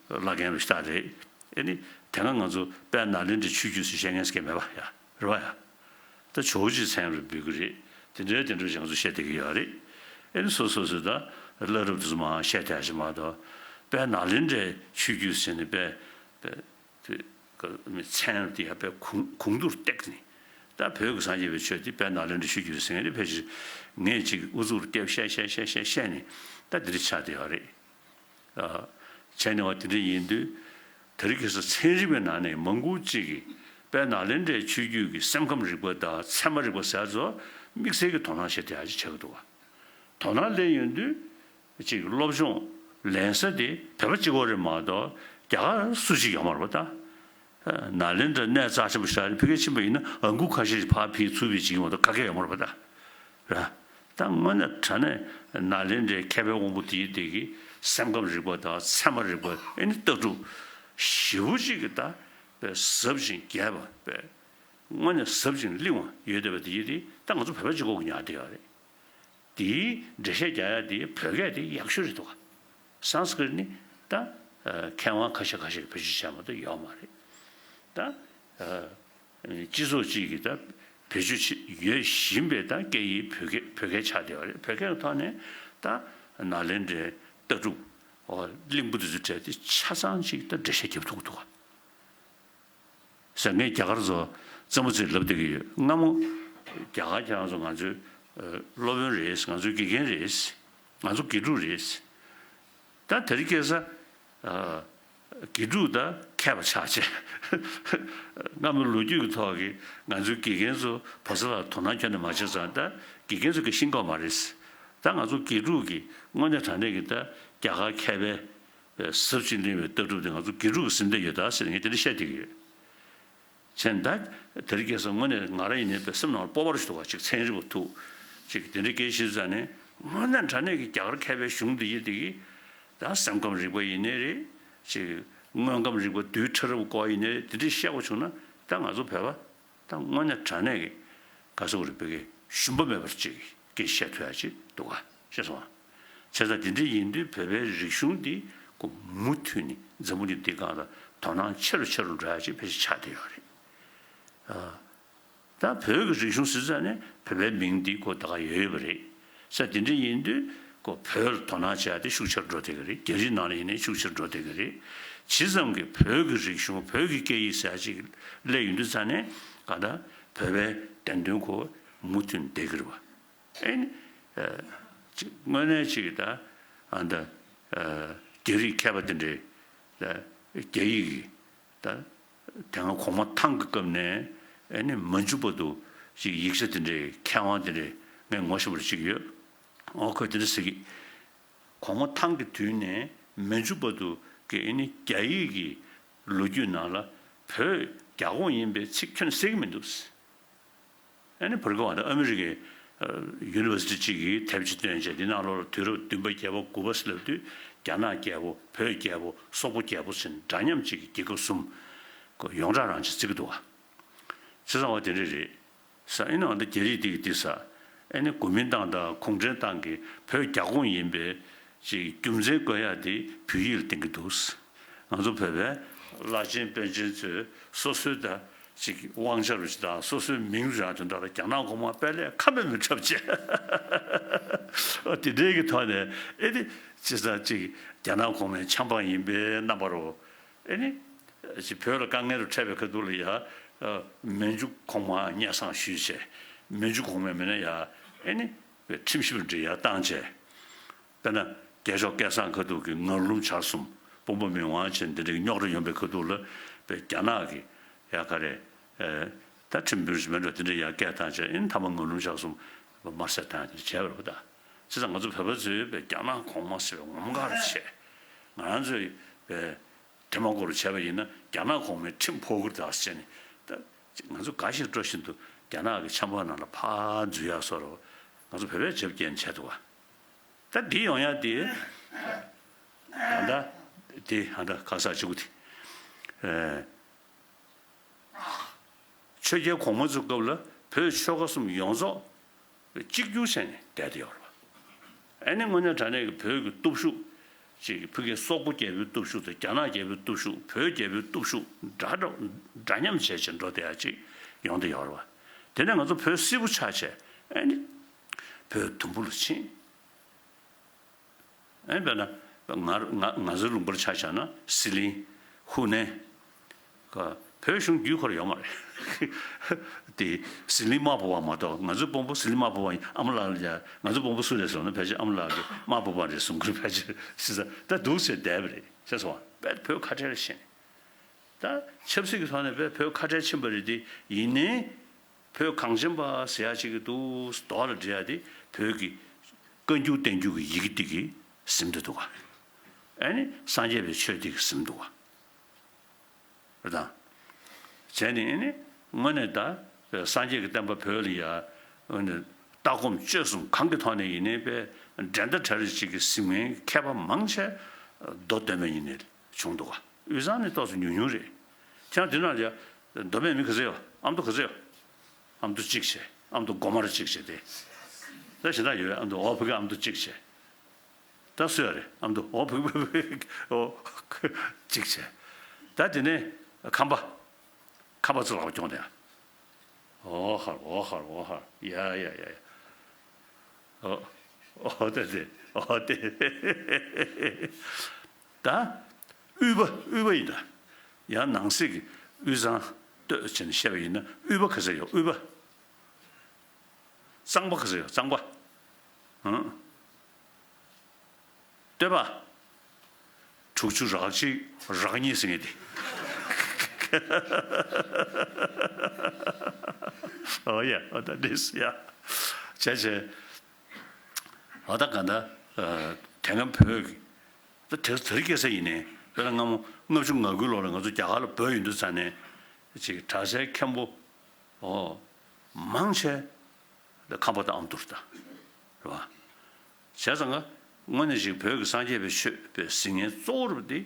བླ་རྒན་རུ་ཤ་རེད། ཨེ་ནི་དེ་སྔ་ང་ཚོ་དཔལ་ནཱ་ལེནྡྲའི་ཆོས་བརྒྱུད་ཟེར་བཤད་མཁན་ཟེར་མཁན་མེད་པ་ཡ་རེད་བ་ཡ། ད་ཇོ་བོ་རྗེ་མཚན་རུ་འབོད་ཀྱི་རེད། དེ་འདྲའི་དེ་འདྲ་ཅིག་ང་ཚོ་བཤད་བསྡད་ཀྱི་ཡོད་རེད། ཨེ་ནི་སོ་སོ་སོས་ད་བླ་རབས་དེ་ཚོ་མར་བཤད་བསྡད་ཡག་ཅིག་མ་གཏོགས་དཔལ་ནཱ་ལེནྡྲའི་ཆོས་བརྒྱུད་ཟེར་ནས་དཔེ་དཔེ་དེ་མཚན་དེ་ཡང་དཔེ་གུང་གུང་དུར་བཏེགས་ནས་ད་བོད་ཀྱི་སངས་རྒྱས་པའི་ཆོས་དེ་དཔལ་ནཱ་ལེནྡྲའི་ཆོས་བརྒྱུད་ཟེར་མཁན་དེ་ཕལ་ཆེར་ངས་ཅིག་ཨུ་ཚུགས་རུ་བལྟས་བཤད་བཤད་བཤད་བཤད་བཤད་ནས་ད་འདི་འདྲ་ཆགས་བསྡད་ཡོད་རེད། བྱས་ནས་བ་དེ་འདྲ་ཡིན་དུས། དེ་རིང་ཁ་སང་ཚན་རིག་པའི་ནང་ནས་མང་པོ་ཅིག་གིས་དཔལ་ནཱ་ལེནྡྲའི་ཆོས་བརྒྱུད་ཀྱི་སེམས་ཁམས་རིག་པ་དང་ཚད་མ་རིག་པ་ཟེར་ཚོ་དམིགས་བསལ་གྱི་དོ་སྣང་བྱེད་བསྡད་ཡག་ཅིག་ཆགས་ཀྱི་འདུག་བ། དོ་སྣང་སླེབས་ཡོང་དུས་ཅིག་སློབ་སྦྱོང་ལེན་ས་དེ་བོད་པ་གཅིག་པོ་རེད་མ་གཏོགས་རྒྱ་གར་སུ་གཅིག་ཡོད་མ་རེད་པ་ད། ནཱ་ལེནྡྲ་གནས་རྩ་ཆེན་པོ་ཞིག་རེད། ཕ་གིར་ཕྱིན་པ་ཡིན་ན་ཨང་ཀུ་ཁ་ཤས་ཤིག་ཕར་ཕུད་ཚུར་ཕུད་བྱེད་ཀྱི་མ་གཏོགས་ག་གེ་ཡོད་མ་རེད་པ་ད། ར། ད་དངོས་གནས་དྲང་གནས་ནཱ་ལེནྡྲའི་མཁས་པའི་དབང་པོ་དེའི་སྟེང་གི་སེམས་ཁམས་རིག་པ་དང་ཚད་མ་རིག་པ་ཨེ་ནི་ལྟ་གྲུབ་ཞེ་པོ་ཅིག་གི་ད་ཟབ་ཅིང་རྒྱས་པ་དངོས་གནས་ཟབ་ཅིང་བརླིང་བ་ཡོད་བསྡད་པ་དེ་ཡིན་ཏེ་ད་ང་ཚོ་བོད་པ་གཅིག་པོ་གིས་ཉར་བསྡད་ཡོད་རེད། དེའི་འགྲེལ་བཤད་རྒྱག་ཡ་དེ་བོད་སྐད་དེ་ཡག་ཤོས་རེད་འདུག་ག་སཾ་སྐྲྀཏ་ནི་ད་མཁས་དབང་ཁ་ཤས་ཁ་ཤས་ཀྱིས་བེད་སྤྱོད་བྱས་མ་གཏོགས་ཡོད་མ་རེད། ད་སྤྱི་ཚོགས་གཅིག་གིས་ད་བེད་སྤྱོད་བྱེད་ཡོད་བཞིན་པའི་ད་སྐད་ཡིག་བོད་སྐད་བོད་སྐད་ཆགས་བསྡད་པ་རེད། བོད་སྐད་ཀྱི་ཐོག་ནས་ད་ནཱ་ལེནྡྲའི་ལྟ་གྲུབ་བརླིང་པོ་དེ་ཚོའི་གྲས་དེ་ཆ་ཚང་གཅིག་ད་འགྲེལ་བཤད་རྒྱབ་ཐུབ་ཀྱི་འདུག་ག་ཟེར། ངས་རྒྱ་གར་ཚོ་རྩེད་མོ་རྩེ་ལབ་བསྡད་ཀྱི་ཡོད། སྔ་མོ་རྒྱ་གར་ཁྱེད་རང་ཚོ་ང་ཚོའི་སློབ་དཔོན་རེད། ང་ཚོའི་དགེ་རྒན་རེད། ང་ཚོ་དགེ་ཕྲུག་རེད། ད་དེ་རིང་ཁ་སང་དགེ་ཕྲུག་ད་མཁས་པ་ཆགས་བྱས། སྔ་མོའི་ལོ་རྒྱུས་ཀྱི་ཐོག་གི་ང་ཚོའི་དགེ་རྒན་ཚོ་བོད་ས་ལ་དོ་སྣང་ཁྱོན་ནས་མ་བྱས་ཙང་ད་དགེ་རྒན་ཚོ་གིས་ཤེས་ཀྱི་ཡོད་མ་རེད། ད་ང་ཚོ་དགེ་ཕྲུག་གིས་དངོས་གནས་དྲང་གནས་ཀྱི་ད་རྒྱ་གར་མཁས་པའི་ཟབ་ཅིང་བརླིང་བའི་ལྟ་གྲུབ་དེ་ང་ཚོ་དགེ་ཕྲུག་གིས་ཟིན་བསྡད་ཡོད་ད་ཟེར་ངས་དེ་འདྲ་བཤད་བསྡད་ཀྱི་ཡོད། བྱས་ན་ད་དེ་རིང་ཁ་སང་དངོས་གནས་ང་རང་ཡིན་ནའི་དཔེ་སེམས་ནང་ལ་སྤོབས་པ་རུ་ཞིག་འདུག་ག་ཅིག་ཚན་རིག་པ་ཐུག་ཅིག་དེ་འདྲའི་སྐད་ཆ་བཤད་ཙང་ནས་དངོས་གནས་དྲང་གནས་ཀྱི་རྒྱ་གར་མཁས་པའི་གཞུང་འདི་ཡི་དེ་གི་ད་སེམས་ཁམས་རིག་པ་ཡིན་ནའི་རེད། ཅིག་དངོས་ཁམས་རིག་པ་རྡུལ་ཕྲ་རབ་སྐོར་ཡིན་ནའི་རེད། དེ་འདྲའི་བཤད་དགོས་བྱུང་ན་ད་ང་ཚོ་བོད་པ་ད་དངོས་གནས་དྲང་གནས་ཀྱི་ག་ཟེར་དགོས་རེད། བོད་སྐད་ཞུམ་པ་མེད་པར་ཅིག་སྐད་ཆ་བཤད་ཐུབ་ཡ་ཅིག་འདུག་ག་ཤེས་སོང་ང་། བྱས་ཙང་དེ་འདྲ་ཡིན་དུས་བོད་པའི་རིག་གཞུང་འདི་ཁོ་མུ་མཐུད་ནས་འཛམ་བུ་གླིང་འདི་སྒང་ལ་དོ་སྣང་ཆེ་རུ་ཆེ་རུ་འགྲོ་ཡ་ཅིག་ཕལ་ཆེར་ཆགས་བསྡད་ཡོད་རེད། ཨ། ད་བོད་ཀྱི་རིག་གཞུང་ཟེར་ཙང་ནས་བོད་པའི་མིང་འདི་ཁོ་ད་ག་ཡོད་ཡོད་པ་རེད། ས་དེ་འདྲ་ཡིན་དུས་ཁོ་བོད་ལ་དོ་སྣང་བྱེད་ཡ་དེ་ཤུགས་ཆེ་རུ་འགྲོ་བསྡད་ཀྱི་རེད། རྒྱ་རིགས་ནང་ལ་ཡིན་ནའི་ཤུགས་ཆེ་རུ་འགྲོ་བསྡད་ཀྱི་རེད། ཇི་ཙམ་གྱི་བོད་ཀྱི་རིག་གཞུང་བོད་ཀྱི་སྐད་ཡིག་ཟེར་ཡ་ཅིག་སླེབས་ཡོང་དུས་ཙང་ནས་ག་ད་བོད་པའི་བདེན་དོན་ཁོ་མུ་མཐུད་བསྡད་ཀྱི་རེད་བ། ཨེ་ནི། ཨ། ཅིག་དངོས་གནས་ཅིག་ད་ཨ་ད་ཨ་རྒྱ་རིགས་མཁས་པ་དེ་འདྲས་ད་རྒྱ་ཡིག་གི་ད་དེ་སྔ་གོང་མ་ཐང་གི་སྐབས་ནས་ཨེ་ནི་མ་འཇུ་བར་དུ་ཅིག་ཡིག་ཆ་དེ་འདྲས་མཁས་དབང་དེ་འདྲས་ངས་ངོ་ཤེས་པ་ཅིག་ཡོད། ཨོ་ཁོས་དེ་འདྲ་ཟེར་གི། གོང་མ་ཐང་གི་དུས་ནས་ མི་འཇུག་པ་དུ་གི་ཨེ་ནི་རྒྱ་ཡིག་གི་ལོ་རྒྱུས་ནང་ལ་བོད་རྒྱ་ཁོངས་ཡིན་པའི་ཚིག་ཁྱོན་གསལ་གྱི་མི་འདུག་ཨེ་ནི་བར་སྐབས་ཨ་མི་རི་ཀའི་ཡུ་ནི་ཝར་སི་ཊི་གཅིག་གིས་དེབ་ཅིག་བཏོན་བྱས། འདི་ནང་ལོགས་ལ་དུས་རབས་བདུན་པ་བརྒྱད་པ་དགུ་པ་ཟེར་ལབ་དུས། རྒྱ་ནག་རྒྱལ་པོ། བོད་རྒྱལ་པོ། སོག་པོ་རྒྱལ་པོ་ཟེར་ནས་འདྲ་མཉམ་གཅིག་གི་རྒྱལ་ཁབ་གསུམ་ཡོངས་གྲགས་རང་ཅིག་བརྩི་གི་འདུག་བ། བྱས་ཙང་བ་དེ་འདྲ་རེད། ས་ཨེ་ནི་ཨ་ད་རྒྱ་རིགས་དེ་གིས་དེ་ས་ཨེ་ནི་གོ་མིན་ཏང་དང་གུང་ཁྲན་ཏང་གིས་བོད་རྒྱ་ཁོངས་ཡིན་པའི་ཅིག་རྒྱུ་མཚན་བཀོད་ཡག་དེ་བོད་ཡིག་ལ་བརྟེན་གྱི་འདུག་ང་ཚོ་བོད་པའི་བླ་ཆེན་པཎ་ཆེན་ཚོས་སོ་སོའི་ད་ཅིག་དབང་ཆ་རུ་ཅིག་དང་སོ་སོའི་མིང་རུ་ཡང་དོན་དག་ལ་རྒྱ་ནག་གོང་མ་དཔེ་ལས་ཁ་མེད་མི་འཁྲབ་བྱས། ཨ་དེ་འདྲའི་གི་ཐོག་ནས་ཨེ་ནི་ཅི་ས་ཅིག་རྒྱ་ནག་གོང་མའི་ཆབ་འབངས་ཡིན་པའི་རྣམ་པ་རུ། ཨེ་ནི། ཅིག་བོད་ལ་དཀའ་ངལ་རུ་འཕྲད་པའི་ཁ་ཐུག་ལ་ཡ། མན་ཇུ་གོང་མ་སྙན་སེང་ཞུས་བྱས། མན་ཇུ་གོང་མས་མིན་ན་ཡ། ཨེ་ནི། ཁྲིམས་ཞིབ་འབྲི་ཡ་བཏང་བྱས། དཔེར་ན། རྒྱལ་མཆོག་སྐལ་བཟང་ཁ་ཐུག་གི་ངར་ལུམ་བྱར་གསུམ། དཔོན་པོ་མི་དབང་བྱས་འདི་འདྲའི་རྙོག་དྲ་ཡོང་པའི་ཁ་ཐུག་ལ། དཔེ་རྒྱ་ནག་གི་ཡ་ག་རེ། ད་ཁྲིམས་དཔོན་ཞིག་མེད་འགྲོ་དེ་འདྲའི་ཡ་སྐད་བཏང་བྱས། ཨེ་ནི་མཐའ་མ་ངར་ལུམ་བྱར་གསུམ་དམར་བསད་བཏང་དེ་འདྲ་བྱས་པ་རེད་པ་ད། བྱས་ཙང་ང་ཚོ་བོད་པ་ཚོས་དཔེ་རྒྱ་ནག་གོང་མ་ཟེར་བའི་ངོམ་ག་རུ་བྱས། ང་རང་ཚོས་དཔེ། དེ་མ་གོ་རུ་བྱས་པ་ཡིན་ན་རྒྱ་ནག་གོང་མའི་ཁྲིམས་ཕོག་གི་རེད་ཟེར་ནས། ད་ང་ཚོ་དགའ་བཞིན་སྤྲོ་བཞིན་དུ་རྒྱ་ནག་གི་ཆབ་འབངས་ནང་ལ་ཕར་འཛུལ་ཡག་བཟོ་འདྲ་ང་ཚོ་བོད་པས་བྱེད་རྐྱེན་བྱས་འདུག་བ། ད་འདི་ཡོང་ཡག་དེ་ད་ལྟ་དེ་ད་ལྟ་ག་ས་གཅིག་པུ་དེ། ཆོས་རྒྱལ་གོང་མ་ཚོའི་སྐབས་ལ་བོད་ཆོལ་ཁ་གསུམ་ཡོངས་རྫོགས་གཅིག་གྱུར་བྱས་ནས་བསྡད་དེ་ཡོད་རེད་པ། ཨ་ནི་དངོས་གནས་དྲང་གནས་ཀྱི་བོད་ཀྱི་སྟོབས་ཤུགས་ཅིག་ཕ་གིའི་སོག་པོ་རྒྱལ་པོའི་སྟོབས་ཤུགས་དང་རྒྱ་ནག་རྒྱལ་པོའི་སྟོབས་ཤུགས། བོད་རྒྱལ་པོའི་སྟོབས་ཤུགས་འདྲ་འདྲ་འདྲ་མཉམ་བྱས་བྱས་འགྲོ་བསྡད་ཡག་ཅིག་ཡོང་བསྡད་ཡོད་རེད་པ། དེ་ནས་ང་ཚོ་བོད་སིལ་བུ་ཆགས་བྱས། ཨ་ནི་བོད་དུམ་བུ་ལ་ཕྱིན། ཨེ་དཔེར་ན། ང་ང་ང་ཚོའི་ལུང་པར་ཆ་བཞག་ན་ཟི་ལིང་། ཧུ་ནན། ཀ་བོད་གཞུང་བརྒྱུད་འཁོར་ཡོད་མ་རེད། དེ་ཟི་ལིང་དམར་པོ་བ་མ་གཏོགས། ང་ཚོའི་དཔོན་པོ་ཟི་ལིང་དམར་པོ་བ་ཡིན། ཨ་མ་ལགས་ལ་ཡ་ང་ཚོའི་དཔོན་པོ་སུ་རེད་ཟེར་ན་ཕལ་ཆེར་ཨ་མ་ལགས་ཀྱི་དམར་པོ་བ་རེད་གསུང་གི་རེད། ཕལ་ཆེར་ཟེར་ས་ད་འདུག་ཟེར་བསྡད་པ་རེད། ཤེས་སོང་བ། དཔེ་བོད་ཁ་བྲལ་ལ་ཕྱིན། ད་ཆབ་སྲིད་ཀྱི་ཐོག་ནས་དཔེ་བོད་ཁ་བྲལ་ཕྱིན་པ་རེད་དེ། ཡིན་ནའི། བོད་གངས་ཅན་པ་ཟེར་ཡག་ཅིག་གི་འདུག་མདོག་ལ་འབྲི་ཡག་དེ་བོད་ཀྱི་བཀའ་འགྱུར་བསྟན་འགྱུར་གྱི་ཡི་གེ་དེ་གིས་ཟིན་བསྡད་འདུག་ག་ཨ་ནི་སངས་རྒྱས་པའི་ཆོས་དེ་གིས་ཟིན་འདུག་ག་རེད་དང་། བྱས་ནས་ཨ་ནི་དངོས་གནས་ད་སངས་རྒྱས་ཀྱི་བསྟན་པ་བོད་ལ་ཡ། ཨ་ནི་ལྟ་སྒོམ་སྤྱོད་གསུམ་གང་གི་ཐོག་ནས་ཡིན་ནའི་དཔེ་འགྲན་ཟླ་བྲལ་རེ་ཅིག་གི་ཟིན་མཁན་མཁས་པ་མང་ཆེ་མདོ་སྟོད་སྨད་གཉིས་ནས་བྱུང་འདུག་ག་དབུས་གཙང་ནས་ཏོག་ཙམ་ཉུང་ཉུང་རེད། ཁྱེད་རང་དེ་ནང་ལ་ཡ། མདོ་སྨད་མི་ག་ཚོད་ཡོད། ཨ་མདོ་ག་ཚོད་ཡོད། ཨ་མདོ་གཅིག་བྱས། ཨ་མདོ་སྒོ་དམར་གཅིག་བྱས་ཏེ། ད་གཞན་དག་ཡོད། ཨ་མདོ་འོ་ཕ་གི་ཨ་མདོ་གཅིག་བྱས། ད་སུ་ཡོད་རེད། ཨ་མདོ་འོ་ཕ་གི་ཕ་གི་འོ་གཅིག་བྱས། ད་དེ་ནས་ཁམས་པ། ཁམས་པ་ཚོ་ལག་པ་རྐྱོང་དེ། འོ་ཧར་འོ་ཧར་འོ་ཧར། ཡ་ཡ་ཡ་ཡ། འོ། འོ་དེ་དེ། འོ་དེ། ད། དབུས་པ་དབུས་པ་ཡིན་ད། ཡང་ནང་གསེས་ཀྱི་དབུས་གཙང་སྟོད་བྱས་ནས་བཤད་པ་ཡིན་ན་དབུས་པ་ག་ཚོད་ཡོད། དབུས་པ། གཙང་པ་ག་ཚོད་ཡོད། གཙང་པ། ཧང་། སྟོད་པ། དྲུག་ཅུ་རག་གཅིག་རག་གཉིས་ཟེར་མཁན་དེ། འོ་ཡ། འོ་ད་འདྲེས་ཡ། བྱས་བྱས། འོ་ད་ག་ད། དེ་སྔ་བོད་ཀྱི། ད་དེ་དེ་རིང་ཁ་སང་ཡིན་ནའི་དཔེར་ན་སྔ་མོ་ལྔ་བཅུ་ང་དགུའི་ལོ་ལ་ང་ཚོ་རྒྱ་གར་ལ་བོད་ཡོང་དུས་ཙ་ནས་ཅིག་གྲྭ་སའི་མཁན་པོ། འོ། མང་ཆེ་ཁམས་པ་དང་ཨ་མདོ་རེད་ད། རེད་བ། བྱས་ཙང་ཀ་དངོས་གནས་ཅིག་བོད་ཀྱི་སངས་རྒྱས་པའི་ཆོས་པའི་ཟིན་མཁན་གཙོ་བོ་རུ་དེ་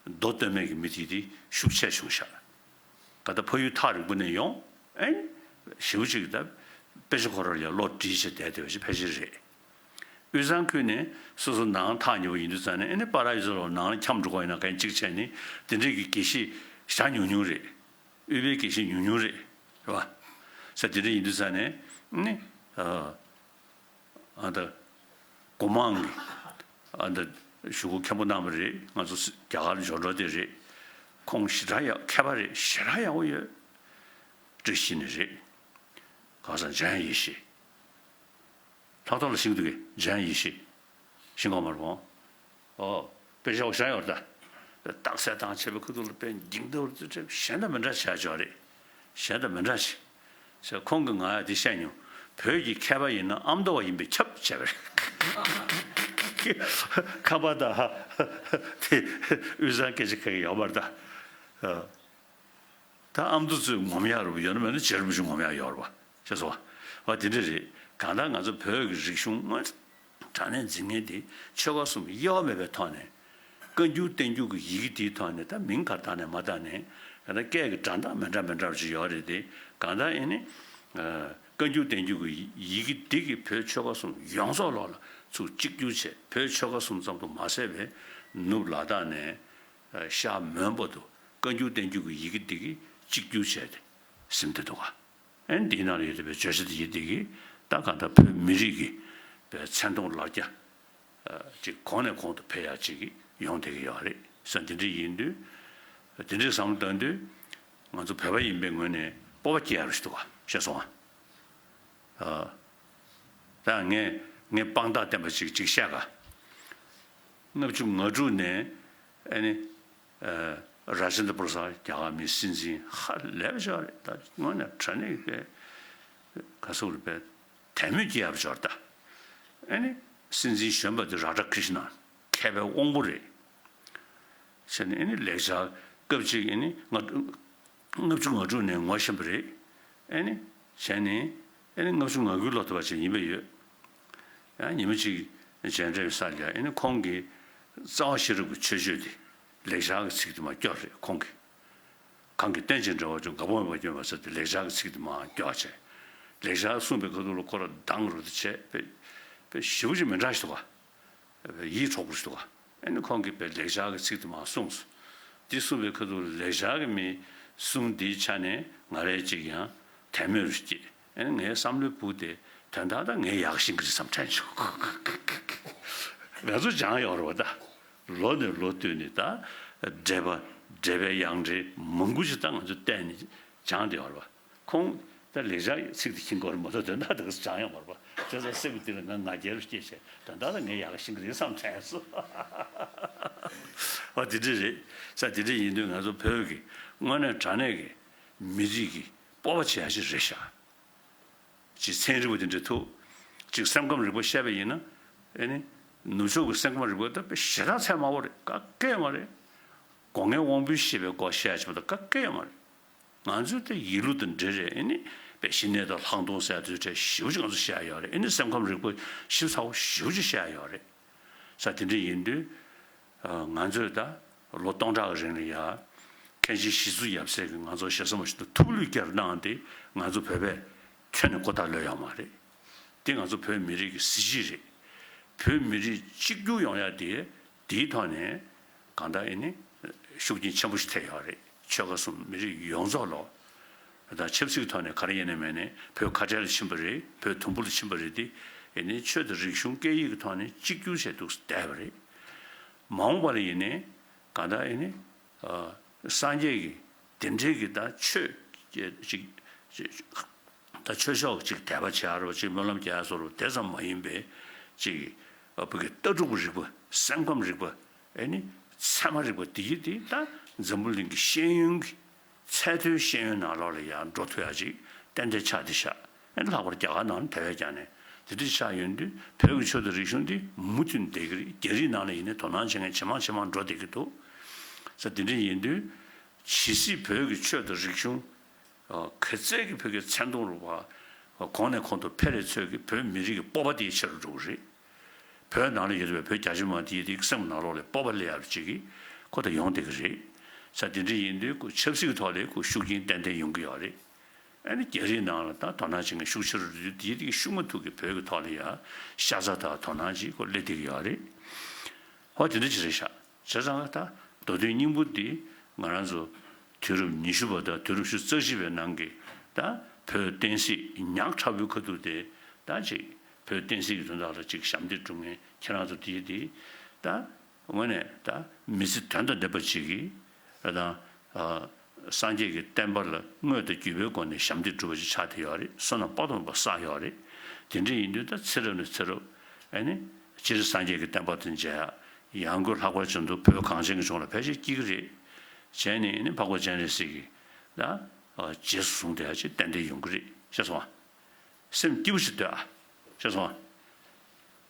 མདོ་སྟོད་སྨད་ཀྱི་མི་དེ་དེ་ཤུགས་ཆེ་བྱུང་ཤག་ག་ད་ཕ་ཡུལ་ཐག་རིང་པོ་ནས་ཡོང་། ཨེ། ཞེ་པོ་ཅིག་ད་དཔེ་ཆ་ཁོ་རང་ལ་ཡ་བློ་འདྲིས་བྱས་བསྡད་བསྡད་པ་ཞིག་ཕལ་ཆེར་རེད། དབུས་གཙང་ཁུལ་ནས་སོ་སོ་ནང་ཐག་ཉེ་པོ་ཡིན་དུས་ཙང་ནས། ཨེ་ནས་པཱ་ལགས་ཡོད་ས་ལ་ནང་ལ་འཁྱམས་འགྲོ་གི་ཡིན་ན་གན་གཅིག་བྱས་ནས་དེ་འདྲས་ཀྱི་དགེ་བཤེས་བཞག་ཉུང་ཉུང་རེད། དབུས་པའི་དགེ་བཤེས་ཉུང་ཉུང་རེད། རེད་བ། ས་དེ་འདྲས་ཡིན་དུས་ཙང་ནས་ནི། ཨ། ཨ་ད། སྒོ་མང་གི། ཨ་ད། གཞུག་གུ་མཁན་པོ་གནང་བ་རེད། ང་ཚོ་རྒྱ་གར་ལ་འབྱོར་འགྲོ་དེ་རེད། ཁོང་ཞེ་དྲག་ཡག་མཁས་པ་རེད། ཞེ་དྲག་ཡག་པོ་ཡོད། བཀྲ་ཤིས་ནས་རེད། གང་ཟག་འཇམ་དབྱངས་ཡེ་ཤེས། ལྷག་ཐོག་ལ་ཤེས་ཀྱི་འདུག་གས། འཇམ་དབྱངས་ཡེ་ཤེས། ཤེས་གོ་མ་རེད་བོ། ཨོ། དཔེ་ཆ་བ་ཤ་ཡོད་ད། རྟགས་གསལ་བཏང་བྱས་པའི་ཁུ་ཐུག་ལ་དཔེ་འགྱིང་ལྟ་བུར་ཙི་ཙི་གཞན་དང་མི་འདྲ་བྱ་ཆོག་རེད། གཞན་དང་མི་འདྲ་ཞིག་ཟེར་ཁོང་གིས་ང་ཡ་དེ་བཤད་མྱོང་། བོད་ཀྱི་མཁས་པ་ཡིན་ན་ཨ་མདོ་བ་ཡིན་པས་ཁྱབ་བྱས་པ་རེད། ཁ་པར་དང་དེ་དབུས་གཙང་སྐད་ཆ་ཁ་གི་ཡོད་པར་ད། ད་ཨ་མདོ་ཚོས་ངོམ་ཡག་རུ་ཡོད་ན་མེད་ན་རྗེ་རིན་པོ་ཆེ་ངོམ་ཡག་ཡོད་རེད་པ། ཤེས་སོང་བ། བ་དེ་འདྲ་རེད། གང་ལྟར་ང་ཚོ་བོད་ཀྱི་རིག་གཞུང་དངོས་དྲང་གནས་འཛིན་མཁན་དེ་ཆོལ་ཁ་གསུམ་དབྱེ་བ་མེད་པའི་ཐོག་ནས། བཀའ་འགྱུར་བསྟན་འགྱུར་གྱི་ཡི་གེ་དེའི་ཐོག་ནས་ད་མིང་གར་བཏགས་ནས་མ་བཏགས་ནས་གང་ལྟར་སྐད་ཀྱི་སྒྲ་གདངས་མི་འདྲ་མི་འདྲ་བ་ཅིག་ཡོད་རེད་དེ། གང་ལྟར་ཨེ་ནི། བཀའ་འགྱུར་བསྟན་འགྱུར་གྱི་ཡི་གེ་འདི་གིས་བོད་ཆོལ་ཁ་གསུམ་ཡོངས་རྫོགས་ལོག་ལ་ཚུར་གཅིག་གྱུར་བྱས། བོད་ཆོལ་ཁ་གསུམ་ཙམ་དུ་མ་ཟད་པའི་ནུབ་ལ་དྭགས་ནས་ཤར་མོན་བར་དུ་བཀའ་འགྱུར་བསྟན་འགྱུར་གྱི་ཡི་གེ་འདི་གིས་གཅིག་གྱུར་བྱས་ཏེ་ཟིན་བསྡད་འདུག་ག་ཨེ་འདིའི་ནང་ལ་ཡོད་བསྡད་པའི་བརྗོད་བྱ་འདི་ཡི་འདི་གིས་ད་གང་ལྟར་བོད་མི་རིགས་ཀྱི་པའི་མཚན་མཐོང་ལ་རྒྱ་ཅིག་གོང་ནས་གོང་དུ་འཕེལ་ཡག་ཅིག་ཡོང་བསྡད་ཀྱི་ཡོད་རེད་ཟེར། འདི་འདྲ་ཡིན་དུས། འདི་འདྲའི་བསམ་བློ་བཏང་དུས། ང་ཚོ་བོད་པ་ཡིན་པའི་ངོས་ནས་སྤོབས་པ་སྐྱེ་ཡག་རེ་ཞིག་འདུག་ག་ཤེས་སོང་ཨ། ད་ངས་ངས་དཔང་རྟགས་བསྟན་པ་ཅིག་ཅིག་བཤད་ག་ལྔ་བཅུ་ང་དྲུག་ནས་ཨ་ནི། ར་ཇེན་དྲ་པུ་ར་སཱད་རྒྱ་གར་མིའི་སྲིད་འཛིན་ཧ་ལས་པ་ཞིག་རེད། ད་དངོས་གནས་དྲང་གནས་ཀྱི་ག་ཟེར་དགོས་རེད་པས། དད་མོས་སྐྱེ་ཡག་པ་ཞིག་རེད་ད། ཨ་ནི་སྲིད་འཛིན་གཞོན་པ་དེ་རཱ་དྷ་ཀྲི་ཤི་ན་མཁས་པའི་དབང་པོ་རེད། བྱས་ནས་ཨ་ནི་ལེགས་སྦྱར་སྐབས་གཅིག་ཨ་ནི་ལྔ་ལྔ་བཅུ་ང་དྲུག་ནས་ངོ་ཤེས་པ་རེད། ཨ་ནི་བྱས་ནས་ཨ་ནི་ལྔ་བཅུ་ང་དགུའི་ལོ་ཐོབ་པ་ཅིག་ཡིན་པ་ཡོད། ཡང་ཉི་མ་གཅིག་མཇལ་འཕྲད་ས་ལ་ཨ་ནི་ཁོང་གིས་རྩ་བ་ཤེས་རབ་ཀྱི་མཆོད་བརྗོད་དེ་ལེགས་སྦྱར་གྱི་ཚིག་དེ་མར་སྐྱོར་རེད་ཁོང་གིས། གང་གིས་རྟེན་ཅིང་འབྲེལ་བར་འབྱུང་། འགག་པ་མེད་པར་སྐྱོབ་པ་ཟེར་ཏེ་ལེགས་སྦྱར་གྱི་ཚིག་དེ་མར་སྐྱོར་བྱས། ལེགས་སྦྱར་གསུངས་པའི་ཁ་ཐུག་ལ་ཁོ་རང་སྡང་རུ་དེ་བྱས་པས་པས་ཞེ་པོ་ཅིག་མི་འདྲ་ཞིག་འདུག་ག་ཡིད་འཕྲོག་པོ་ཞིག་འདུག་ག་ཨ་ནི་ཁོང་གིས་པའི་ལེགས་སྦྱར་གྱི་ཚིག་དེ་མར་གསུངས་སོ། འདི་གསུངས་པའི་ཁ་ཐུག་ལ་ལེགས་སྦྱར་གྱི་མི་གསུང་འདིའི་ཆ་ནས་ང་རའི་ཅིག་ཡང་དད་མོས་རུ་སྐྱེས། ཨ་ནི་ངའི་བསམ་བློའི་བུ་དེ་དོན་དག་ད་ངའི་ཡག་ཤེས་ཀྱི་རེད་བསམ་དྲན་བྱུང་། ང་ཚོ་སྦྱངས་ཡོད་རེད་བ་ད། ལོ་ནས་ལོ་བསྟུད་ནས་ད། འགྲེལ་པ་འགྲེལ་པའི་ཡང་འགྲེལ་མང་པོ་ཞིག་ད་ང་ཚོ་བལྟས་ནས་སྦྱངས་བསྡད་ཡོད་རེད་བ། ཁོང་ད་ལེགས་སྦྱར་ཚིག་དེ་ཤེས་ཀྱི་ཡོད་རེད་མ་གཏོགས་དོན་དག་དེ་ག་སྦྱངས་ཡོད་མ་རེད་བ། བྱས་ཙང་སེམས་ཀྱི་གཏིང་ལ་ང་ང་རྒྱལ་སྐྱེས་བྱས་དོན་དག་ད་ངས་ཡག་ཤེས་ཀྱི་རེད་བསམ་དྲན་སོང་། ཨ་དེ་འདྲ་རེད། ས་དེ་འདྲ་ཡིན་དུས་ང་ཚོ་བོད་ཀྱི་དངོས་གནས་དྲང་གནས་ཀྱི་མི་རིགས་ཀྱི་སྤོབས་པ་བྱེད་ཡ་ཞིག་རེད་ཤག་ཅིག་ཚན་རིག་པ་དེ་འདྲ་ཐུག་ཅིག་སེམས་ཁམས་རིག་པ་བཤད་པ་ཡིན་ན། ཨེ་ནི། ནུབ་ཕྱོགས་ཀྱི་སེམས་ཁམས་རིག་པ་ད་དཔེ་ཞེ་དྲག་ཚད་དམའ་བོ་རེད། ག་གེ་ཡོད་མ་རེད། སྒོ་ལྔའི་དབང་པོའི་ཤེས་པའི་སྐོར་བཤད་ཡ་ཅིག་པ་ད་ག་གེ་ཡོད་མ་རེད། ང་ཚོས་ད་ཡིད་བློ་དང་འབྲེལ་རེད། ཨེ་ནི། དཔེ་ཞི་གནས་དང་ལྷག་མཐོང་ཟེར་ཡ་དེ་ཚོ་ཞེ་པོ་ཅིག་ང་ཚོ་བཤད་ཡ་ཡོད་རེད། ཨེ་ནི་སེམས་ཁམས་རིག་པ་ཞིབ་ཚགས་པོ་ཞེ་པོ་ཅིག་བཤད་ཡ་ཡོད་རེད། ས་དེ་འདྲ་ཡིན་དུས། ང་ཚོས་ད་ལོ་སྟོང་ཕྲག་གི་རིང་ལ་ཡ། མཁན་ཆེན་ཞི་འཚོ་ཡབ་སྲས་ཀྱིས་ང་ཚོ་ཞེ་ས་མ་ཞིག་ཏུ་ཐུགས་ལུས་བསྐྱར་གནང་སྟེ་ང་ཚོ་བོད་པས་ཁྱོན་ནས་ཁོ་ཐག་ལོས་ཡོད་མ་རེད། དེ་ང་ཚོ་བོད་མི་རིགས་ཀྱི་གཟི་བརྗིད་རེད། བོད་མི་རིགས་གཅིག་གྱུར་ཡོང་ཡ་དེ་དེའི་ཐོག་ནས་གང་ལྟར་ཨེ་ནི་ཤུགས་རྐྱེན་ཆེན་པོ་ཞིག་ཐེབས་ཡོད་རེད། ཆོལ་ཁ་གསུམ་མི་རིགས་ཡོངས་རྫོགས་ལོ། ད་ཆབ་སྲིད་ཀྱི་ཐོག་ནས་ག་རེ་ཡིན་ནའི་མིན་ནའི་བོད་ཁ་བྲལ་ལ་ཕྱིན་པ་རེད། བོད་དུམ་བུ་ལ་ཕྱིན་པ་རེད་དེ། ཨེ་ནི་ཆོས་དང་རིག་གཞུང་སྐད་ཡིག་གི་ཐོག་ནས་གཅིག་གྱུར་བྱས་འདུག་བསྡད་པ་རེད། མ་འོངས་པ་ལ་ཡིན་ནའི་གང་ལྟར་ཨེ་ནི། སངས་རྒྱས་ཀྱི་དེ་འདྲའི་གི་ད་ཆོས་ཅིག་ཅིག་ད་ཆོས་ཕྱོགས་ཅིག་དད་པ་བྱེད་ཡ་རོ་ཅིག་སྨོན་ལམ་རྒྱག་ཡ་བཟོ་རོ་དེ་ཙམ་མ་ཡིན་པའི་ཅིག་བོད་ཀྱི་ལྟ་གྲུབ་རིག་པ་སེམས་ཁམས་རིག་པ་ཨེ་ནི་ཚད་མ་རིག་པ་དེ་ཡི་དེ་ད་འཛམ་བུ་གླིང་གི་ཤེས་ཡོན་གྱི་ཚད་མཐོའི་ཤེས་ཡོན་ནང་ལོགས་ལ་ཡང་འགྲོ་ཐུབ་ཡ་ཅིག་ཏན་ཏན་ཆགས་བསྡད་ཤག་ཨེ་ནི་ལྷག་པར་རྒྱ་གར་ནང་ལ་དེ་བས་ཀྱང་ནས་དེ་འདྲ་ཆགས་ཡོང་དུས་བོད་ཀྱི་ཆོས་དང་རིག་གཞུང་འདི་མུ་མཐུད་བསྡད་ཀྱི་རེད། རྒྱ་རིགས་ནང་ལ་ཡིན་ནའི་དོ་སྣང་བྱེད་མཁན་ཇེ་མང་ཇེ་མང་འགྲོ་བསྡད་ཀྱི་འདུག་ས་དེ་འདྲ་ཡིན་དུས་ཇི་སྲིད་བོད་ཀྱི་ཆོས་དང་རིག་གཞུང་ག་ཚད་ཀྱི་བོད་ཀྱི་མཚན་མཐོང་རུ་བ་གོང་ནས་གོང་དུ་འཕེལ་རེ་ཚོད་ཀྱི་བོད་མི་རིགས་ཀྱི་སྤོབས་པ་དེ་ཆེ་རུ་འགྲོ་གི་རེད། བོད་ནང་ལ་ཡོད་པའི་བོད་རྒྱ་ཆེ་མང་དེ་ཡི་དེ་སེམས་ནང་ལོགས་ལ་སྤོབས་པ་སླེབས་ཡག་ཅིག་གི་ཁོ་ད་ཡོང་བསྡད་ཀྱི་རེད། ས་དེ་འདྲ་ཡིན་དུས་ཁོ་ཆབ་སྲིད་ཀྱི་ཐོག་ལ་ཁོ་ཤུགས་རྐྱེན་ཏན་ཏན་ཡོང་གི་ཡོད་རེད། ཨ་ནི་རྒྱ་རིགས་ནང་ལ་ད་དོ་སྣང་བྱེད་མཁན་ཤུགས་ཆེ་རུ་འགྲོ་དུས་དེ་ཡི་དེ་ཤུགས་མ་ཐུག་གི་བོད་ཀྱི་ཐོག་ལ་ཡ་ཤ་ཚ་དང་དོ་སྣང་ཅིག་ཁོ་སླེབས་བསྡད་ཀྱི་ཡོད་རེད། ཧོ་དེ་འདྲ་ཅིག་རེད་ཤག་བྱས་ཙང་ད་མདོ་དོན་སྙིང་པོ་འདི་ང་རང་ཚོ་དུས་རབས་ཉི་ཤུ་པ་དང་དུས་རབས་ཉི་ཤུ་རྩ་གཅིག་པའི་ནང་གི་ད་བོད་བསྟན་སྲིད་ཉག་ཕྲ་བོའི་ཁ་ཐུག་དེ་ད་ཅིག་བོད་བསྟན་སྲིད་ཀྱི་དོན་དག་ལ་ཅིག་ཞབས་འདེགས་སྒྲུབ་མཁན་ཁྱེད་རང་ཚོ་དེ་དེ་ད་དངོས་གནས་ད་མི་ཚེ་དོན་དང་ལྡན་པ་ཅིག་གི་ད་སངས་རྒྱས་ཀྱི་བསྟན་པ་ལ་དངོས་དང་བརྒྱུད་པའི་སྒོ་ནས་ཞབས་འདེགས་སྒྲུབ་པ་ཅིག་ཆགས་བསྡད་ཡོད་རེད། བསོད་ནམས་དཔག་ཏུ་མེད་པ་བསགས་ཡོད་རེད། དེ་འདྲ་ཡིན་དུས་ད་ཚེ་རབས་ནས་ཚེ་རབས་ཨ་ནི་སྤྱིར་སངས་རྒྱས་ཀྱི་བསྟན་པ་དང་མཇལ་ཡག་ཡང་སྒོས་ལྷག་པར་བྱུང་དུས་བོད་གངས་ཅན་གྱི་ལྗོངས་ལ་ཕལ་ཆེར་སྐྱེ་གི་རེད། བྱས་ནས་ཨ་ནི་འཕགས་པ་སྤྱན་རས་གཟིགས་ཀྱི་ད་རྗེས་སུ་བཟུང་བསྡད་ཡག་ཅིག་ཏན་ཏན་ཡོང་གི་རེད། ཤེས་སོང་ཨ། སེམས་སྐྱིད་པོ་ཞིག་སྡོད་ཨ། ཤེས་སོང་ཨ།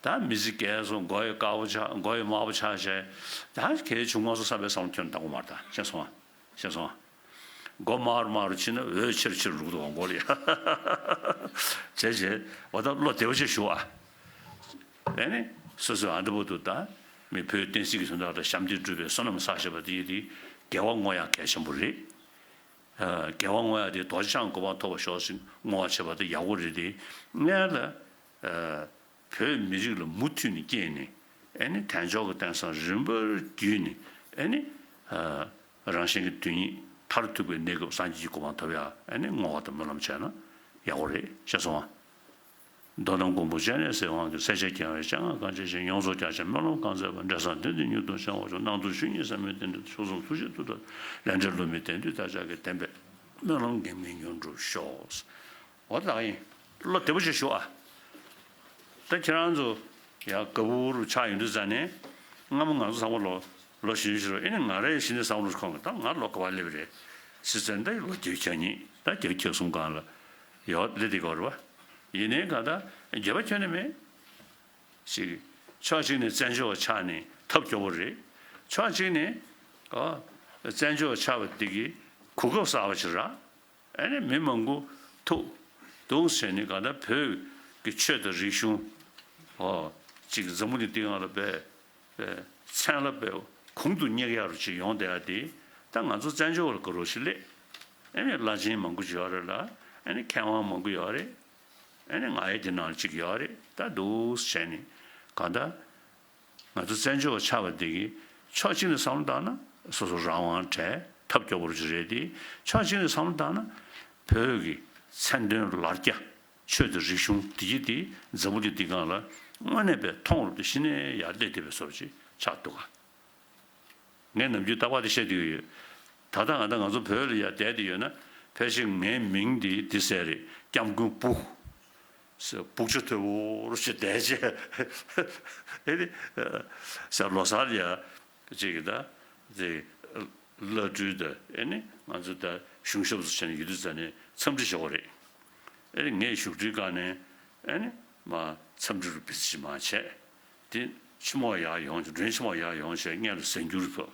ད་མི་ཚེ་རྒས་སོང་། མགོ་ཡི་དཀར་པོ་ཆགས། མགོ་ཡི་དམར་པོ་ཆགས་བྱས། ད་གལ་ཆུང་མ་སོང་བསམ་པའི་བསམ་བློ་ཁྱོན་བཏང་གི་མ་རེད། ད་ཤེས་སོང་ཨ། ཤེས་སོང་ཨ། མགོ་དམར་དམར་རུ་ཕྱིན་ན་འོད་ཆེར་ཆེར་རུག་འདུག་ག་མགོ་ལ་ཡ། བྱས་བྱས་འོ་ད་བློ་བདེ་བོ་ཞིག་ཞུ་ཨ། ཨེ་ནི། སོ་སོའི་ཨ་འདི་པོ་འདུག་ད། མི་བོད་བསྟན་སྲིད་ཀྱི་དོན་དག་ལ་ཞབས་འདེགས་སྒྲུབ་པའི་བསོད་ནམས་བསགས་བྱས་པ་དེ་ཡིན་དེ། དགེ་བ་བསྔོ་ཡག་གལ་ཆེན་པོ་རེད། ཨ། དགེ་བ་བསྔོ་ཡག་དེ་རྡོ་རྗེ་འཆང་གི་གོ་འཕང་ཐོབ་པར་ཤོག་ཟེར་བསྔོ་བ་བྱེད་པ་དེ་ཡག་པོ་རེད་དེ། སྔོན་ལ། ཨ། བོད་མི་རིགས་ལ་མུ་མཐུད་ནས་སྐྱེས་ནས། ཨེ་ནི་དལ་འབྱོར་གྱི་རྟེན་བཟང་རིམ་པར་བརྒྱུད་ནས། ཨེ་ནི། ཨ། རང་གཞན་གྱི་དོན་གཉིས་མཐར་ཐུག་པའི་གནས་སྐབས་སངས་རྒྱས་ཀྱི་གོ་འཕང་ཐོབ་ཡག་ཨེ་ནི་བསྔོ་བ་དང་སྨོན་ལམ་བྱས་ན་ཡག་པོ་རེད། ཤེས་སོང་ཨ། མདོར་ན་མགོན་པོ་སྤྱན་རས་གཟིགས་དབང་གིས། སྲས་ཆེན་རྒྱལ་བའི་སྤྱན་སྔར་གང་མཇལ་ཞིང་། ཡོངས་སུ་རྒྱ་ཆེར་སྨོན་ལམ་གང་མཛད་པ། འབྲས་བཟང་དོན་དུ་མྱུར་དུ་བྱང་བར་ཤོག། སྣང་ཚུལ་ཆོས་ཉིད་ཟབ་མོའི་གདེང་དྲན་དུ། མཆོག་གསུམ་ཐུགས་རྗེའི་མཐུ་སྟོབས་ལས་འབྲས་བསླུ་མེད་བདེན་མཐུ་བདག་ཅག་གི། བདེན་པའི་སྨོན་ལམ་འགེངས་པས་མྱུར་འགྲུབ་ཤོག། འོ་ད་ཡིན། བློ་བདེ་པོ་ཞིག་ཞུ་ཨ། ད་ཁྱེད་རང་ཚོ་ཡང་ག་བུར་ཆགས་ཡོང་དུས་ཙ་ནས། སྔ་མོ་ང་ཚོ་ཚང་མ་ལོ་ལོ་གཞོན་ཞིག་རེད། ཨེ་ནི་ང་རང་གཞི་ནས་བསམ་བློ་ཁོང་གི། ད་ང་ལོ་ག་པར་སླེབས་རེད་ཟེར་ཙང་། ད་ལོ་བརྒྱད་ཅུ་གྱ་གཉིས། ད་བརྒྱད་ཅུ་གྱ་གསུམ་སྒང་ལ་ཡོད་སླེབས་བསྡད་ཀྱི་ཡོད་རེད་པ། ཡིན་ནའི་གང་ལྟར་འགྱོད་པ་ཁྱོན་ནས་མེད། ཅིག་ཕྱོགས་གཅིག་ནས་བཙན་བྱོལ་བ་ཆགས་ནས་ཐབས་སྐྱོ་པོ་རེད། ཕྱོགས་གཅིག་ནས་ཨ་བཙན་བྱོལ་བ་ཆགས་པ་འདི་གི་གོ་སྐབས་གསར་པ་ཞིག་རག། ཨ་ནི་མི་མང་པོ་ཐུག་འདུག་ཟེར་ནས། གང་ལྟར་བོད་ཀྱི་ཆོས་དང་རིག་གཞུང་ཨོ་ཅིག་འཛམ་བུ་གླིང་འདི་སྒང་ལ་དཔེ་དཔེ་མཚན་ལ་དཔེ་གོང་དུ་སྙེག་ཡག་རུ་ཅིག་ཡོང་བསྡད་ཡ་དེ། ད་ང་ཚོ་བཙན་བྱོལ་བ་ལ་དགའ་རབ་ཅིག་སླེབས། ཨ་ནི་བླ་ཆེན་མང་པོ་ཅིག་ཡོད་རེད་ལ། ཨ་ནི་མཁས་དབང་མང་པོ་ཡོད་རེད། ཨ་ནི་ང་ཡི་དེ་ནང་ལ་ཅིག་ཡོད་རེད། ད་འདུག་བྱས་ནས་གང་ལྟར། ང་ཚོ་བཙན་བྱོལ་བ་ཆགས་པ་འདི་གིས་ཕྱོགས་གཅིག་ནས་བསམ་བློ་བཏང་ན་སོ་སོ་རང་དབང་བྲལ་ཐབས་སྐྱོ་པོ་ཅིག་རེད་དེ། ཕྱོགས་གཅིག་ནས་བསམ་བློ་བཏང་ན་བོད་ཀྱི་མཚན་དོན་ལར་རྒྱ་ཆོས་དང་རིག་གཞུང་འདི་གི་དེ་འཛམ་བུ་གླིང་འདི་སྒང་ལ་དངོས་གནས་དཔེ་མཐོང་རུ་དེ་གཞི་ནས་ཡར་སླེབས་བསྡད་པའི་བཟོ་ཅིག་ཆགས་འདུག་ག། ངས་ནམ་རྒྱུན་རྟག་པར་དེ་བཤད་བསྡད་ཀྱི་ཡོད། ད་ལྟ་ང་ད་ང་ཚོ་བོད་ལ་ཡར་བསྡད་དེ་ཡོད་ན། ཕལ་ཆེར་ངའི་མིང་འདི་འདི་ཟེར་རེད། སྐྱབས་མགོན་སྦུག་ཟེར། སྦུག་ཆུ་དོད་པོ་རུ་ཞིག་བསྡད་བྱས། ཨེ་ནི་ཟེར། ལོ་གསར་ཡ་ཅིག་གི་ད་དེ་བླ་སྤྲུལ་དང་། ཨེ་ནི་ང་ཚོ་ད་གཞུང་ཞབས་སུ་བྱས་ནས་ཡོད་དུས་ཙ་ནས་འཚམས་འདྲི་བྱེད་དགོས་རེད། ཨེ་ནི་ངས་བཞུགས་ཁྲིའི་སྒང་ནས་ཨེ་ནི་མར་འཚམས་འདྲི་རུ་བི་ཙི་ཞིག་མར་བྱས། དེ་ཕྱི་མོ་ཡར་ཡོང་། མགྲོན་ཕྱི་མོ་ཡར་ཡོང་བྱས་སྔོན་ལ་གཟན་སྐྱུར་ཕུལ།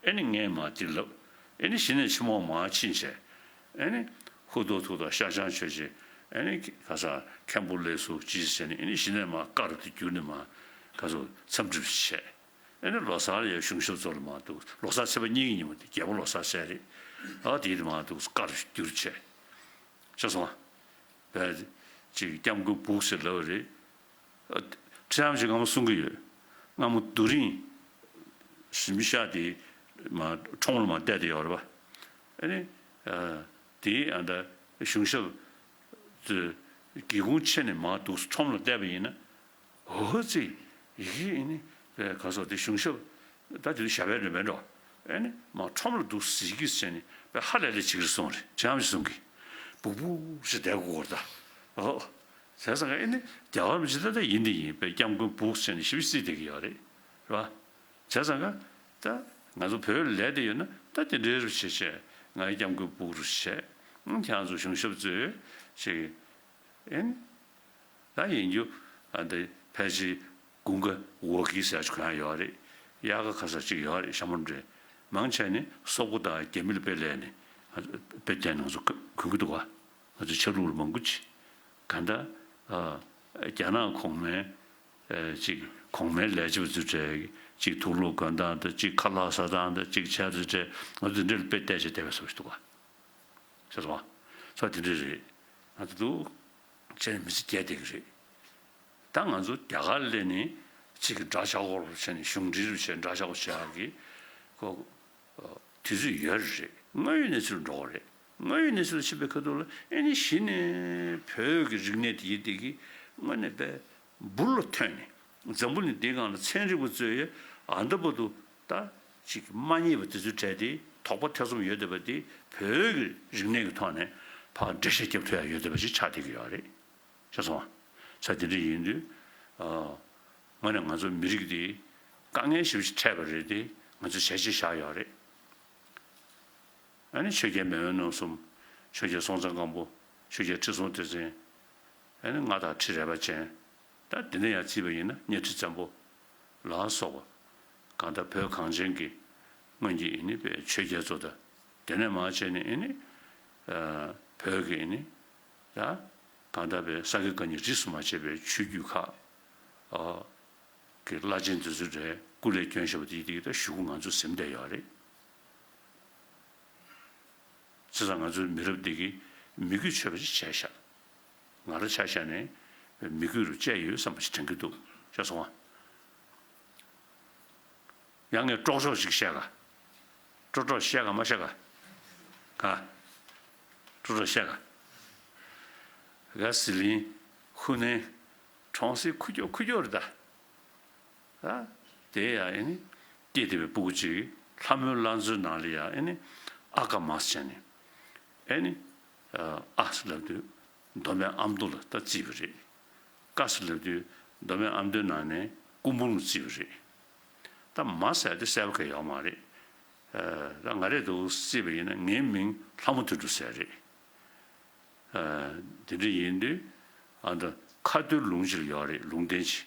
ཨེ་ནི་ངས་མར་དེ་ལབ། ཨེ་ནི་གཞི་ནས་ཕྱི་མོ་མར་ཕྱིན་བྱས། ཨེ་ནི་ཧུ་ཐོག་ཐུག་དང་ཤ་ཆང་མཆོད་བྱས། ཨེ་ནི་ག་ས་མཁན་པོ་ལེགས་སོ་ཅི་ཟེར་ནས། ཨེ་ནི་གཞི་ནས་མར་ཀ་རུ་དེ་བསྒྱུར་ནས་མར་ག་ཚོ་འཚམས་འདྲི་བྱས། ཨེ་ནི་ལོ་གསར་ཡ་གཞུང་ཞབས་ཚོ་ལ་མར་འདུག། ལོ་གསར་ཚེས་པ་གཉིས་ཀྱི་ཉིན་མོ་དེ་རྒྱལ་པོ་ལོ་གསར་ཟེར་རེད། ཨ་དེ་དེ་མར་འདུག་ཀ་རུ་བསྒྱུར་བྱས། ཤེས་སོང་ཨ། བས་ཅིག་སྐྱབས་མགོན་སྦུག་ཟེར་ལབ་པ་རེད། ཨ། ཁྲི་རམ་ཞིག་སྔ་མོ་གསུང་གི་ཡོད། སྔ་མོ་རྡོ་རིང་གཟིམ་ཤག་དེ་མར་ཁྲོམ་ལ་མར་བལྟས་ཏེ་ཡོད་རེད་པ། ཨ་ནི་ཨ་དེ་ཨ་ད་གཞུང་ཞབས་ཚོས་སྒེའུ་ཁུང་ཕྱེ་ནས་མར་འདུག་ཁྲོམ་ལ་བལྟས་པ་ཡིན་ན། འོ་ཙི། ཡི་གེ་ཨེ་ནི་པའི་ག་སོགས་དེ་གཞུང་ཞབས་ད་དེ་དུས་ཞབས་པད་འདྲ་མེད་འགྲོ། ཨེ་ནི་མར་ཁྲོམ་ལ་འདུག་ཟེར་གྱི་ཟེར་ནས་པའི་ཧ་ལས་ལས་བྱེད་ཀྱི་རེད་གསུངས་རེད། ཁྲི་རམ་ཞིག་གསུང་གི། སྦུག་སྦུག་ཞེས་བསྡད་དགོས་རེད་ད། ཨོ། བྱས་ཙང་ཨེ་ནི་རྒྱལ་བ་རིན་པོ་ཆེ་ད་ལྟ་ཡིན་དེ་ཡིན་པའི་སྐྱབས་མགོན་སྦུག་ཟེར་ནས་ཞིབ་རྩིས་བསྡད་ཀྱི་ཡོད་རེད། རེད་པ། བྱས་ཙང་ཀ་ད་ང་ཚོ་བོད་ལ་ལས་དེ་ཡོད་ན་ད་དེ་འདྲའི་རུ་བྱེད་བྱས། ང་ཡི་སྐྱབས་མགོན་སྦུག་རུ་བྱས། ཁྱེད་རང་ཚོ་གཞུང་ཞབས་ཚོས་ཅིག་ཨེ་ནི། ད་ཡིན་རྒྱུ་ཨ་འདི་ཕལ་ཆེར་དགུན་ཁ་འོ་ཀི་ཟེར་ཅིག་གང་ཡོད་རེད། དབྱར་ཁ་ཁ་ས་ཅིག་ཡོད་རེད། ཤ་མོ་འདྲེ། མང་ཆེ་ནི་སོག་པོ་དང་རྒྱ་མི་ལ་དཔེ་ལས་ནས་དཔེ་བལྟས་ནས་ང་ཚོ་གོན་གི་འདུག་ག། ང་ཚོ་ཆ་ལུགས་ལ་མང་པོ་ཅིག་ག་འདྲ། ཨ་རྒྱ་ནག་གོང་མའི་ཨ་ཅིག་གོང་མའི་ལས་བྱེད་པ་ཚོའི་གྲས་ཅིག་དུག་ལོག་གོན་སྟངས་དང་། ཅིག་ཁ་ལག་ཟ་སྟངས་དང་། ཅིག་ཆས་ཚོའི་གྲས་ང་ཚོ་འདི་འདྲ་ལ་དཔེ་བལྟས་བྱས་བསྡད་པའི་བཟོ་ཞིག་འདུག་ག། ཤེས་སོང་ཨ། ས་དེ་འདྲ་རེད། ང་ཚོ་འདུག་བྱས་ནས་མི་ཚེ་སྐྱེལ་བསྡད་ཀྱི་རེད། ད་ང་ཚོ་རྒྱ་གར་སླེབས་ནས་ཅིག་གི་འདྲ་ཆགས་སྐོར་བྱས་ནས། གཞུང་འབྲེལ་རུ་བྱས་འདྲ་ཆགས་སྐོར་བྱེད་ཡག་གི་ཁོ་དུས་ཚོད་ཡོད་རེད། དངོས་ཡོད་གནས་ཚུལ་འགྲོ་གི་རེད། དངོས་ཡོད་གནས་ཚུལ་ཕྱིན་པའི་ཁ་ཐུག་ལ་ཨེ་ནི་གཞི་ནས་བོད་ཀྱི་རིག་གནས་དེ་ཡིན་དེ་གི་དངོས་གནས་པའི་འབུར་ལ་ཐོན་ནས། འཛམ་བུ་གླིང་འདིའི་སྒང་ལ་ཚན་རིག་པ་ཚོས་ཨ་འདི་བར་དུ་ད་ཅིག་མ་རྙེད་པ་དེ་ཚོའི་གྲས་དེ། དོགས་པ་ཐེ་ཚོམ་ཡོད་བསྡད་པ་དེ་བོད་ཀྱི་རིག་གནས་ཀྱི་ཐོག་ནས་ཕར་འགྲེལ་བཤད་རྒྱབ་ཐུབ་ཡ་ཡོད་བསྡད་པ་ཞིག་ཆགས་བསྡད་ཀྱི་ཡོད་རེད། ཤེས་སོང་ཨ། ས་དེ་འདྲ་ཡིན་དུས་ཨ་དངོས་གནས་ང་ཚོ་མི་རིགས་འདི་དཀའ་ངལ་ཞེ་པོ་ཅིག་འཕྲད་པ་རེད་དེ། ང་ཚོས་བྱས་རྗེས་བཞག་ཡོད་རེད། ཨ་ནི་ཆོས་རྒྱལ་མེས་དབོན་རྣམ་གསུམ། ཆོས་རྒྱལ་སྲོང་བཙན་སྒམ་པོ། ཆོས་རྒྱལ་ཁྲི་སྲོང་ལྡེ་བཙན། ཨ་ནི་མངའ་བདག་ཁྲི་རལ་པ་ཅན། ད་དེ་ནས་ཡར་བརྩིས་པ་ཡིན་ན་གཉའ་ཁྲི་བཙན་པོ་ལ་སོགས་པ། གང་ལྟར་བོད་གངས་ཅན་གྱི་སྔོན་གྱི་ཨེ་ནི་པའི་ཆོས་རྒྱལ་ཚོ་དང་། དེ་ནས་མར་བྱས་ནས་ཨེ་ནི་བོད་ཀྱི་ཨེ་ནི་ད་གང་ལྟར་པའི་ས་དགེ་བཀའ་རྙིང་རིས་སུ་མ་ཆད་པའི་ཆོས་བརྒྱུད་ཁག་གི་བླ་ཆེན་དེ་ཚོའི་གྲས་སྐུ་ལས་བསྐྱོན་བཞག་པ་དེ་དེ་ད་གཞུག་གུ་ང་ཚོས་ཟིན་བསྡད་ཡོད་རེད། བྱས་ཙང་ང་ཚོའི་མི་རབས་འདི་གིས་མི་རྒྱུད་ཆོད་པ་ཅིག་བྱས་ཤག་ང་རང་ཆ་བཞག་ནས་མི་རྒྱུད་རུ་བཅད་ཡོད་བསམ་པ་ཞིག་དྲན་གྱི་འདུག་ཤེས་སོང་ང་། ཡང་ངས་ཀྲོག་ཀྲོག་ཅིག་བཤད་ག་ཀྲོག་ཀྲོག་བཤད་ག་མ་བཤད་ག་ག་ཀྲོག་ཀྲོག་བཤད་ག་ག་ཟི་ལིང་། ཧུ་ནན། གྲོང་གསེབ་ཁུག་ཀྱོག་ཁུག་ཀྱོག་རེད་ད། ཨ། དེ་ཡང་ཨེ་ནི། སྐྱེས་བསྡད་པའི་སྤུ་གུ་གཅིག་ལྷ་མོའི་བླ་མཚོའི་ནང་ལ་ཡང་ཨེ་ནི། ཨ་ཀ་མ་ཟེར་ནས། ཨེ་ནི། ཨ་ཟེར་ལབ་དུས། མདོ་སྨད་ཨ་མདོ་ལ་ད་བརྩིས་པ་རེད། ཀ་ཟེར་ལབ་དུས། མདོ་སྨད་ཨ་མདོའི་ནང་ནས་སྐུ་འབུམ་ལ་བརྩིས་པ་རེད། ད་མ་ཟེར་དེ་གསལ་པོ་གང་ཡོད་མ་རེད། ཨ། ད་ང་རས་འདུག་བརྩིས་པ་ཡིན་ན་ངའི་མིང་ལྷ་མོ་དོན་གྲུབ་ཟེར་རེད། ཨ། དེ་འདྲ་ཡིན་དུས། ཨ། ད་ཁ་ཐུག་ལུང་ཅིག་ལ་ཡོད་རེད། ལུང་བསྟན་ཅིག་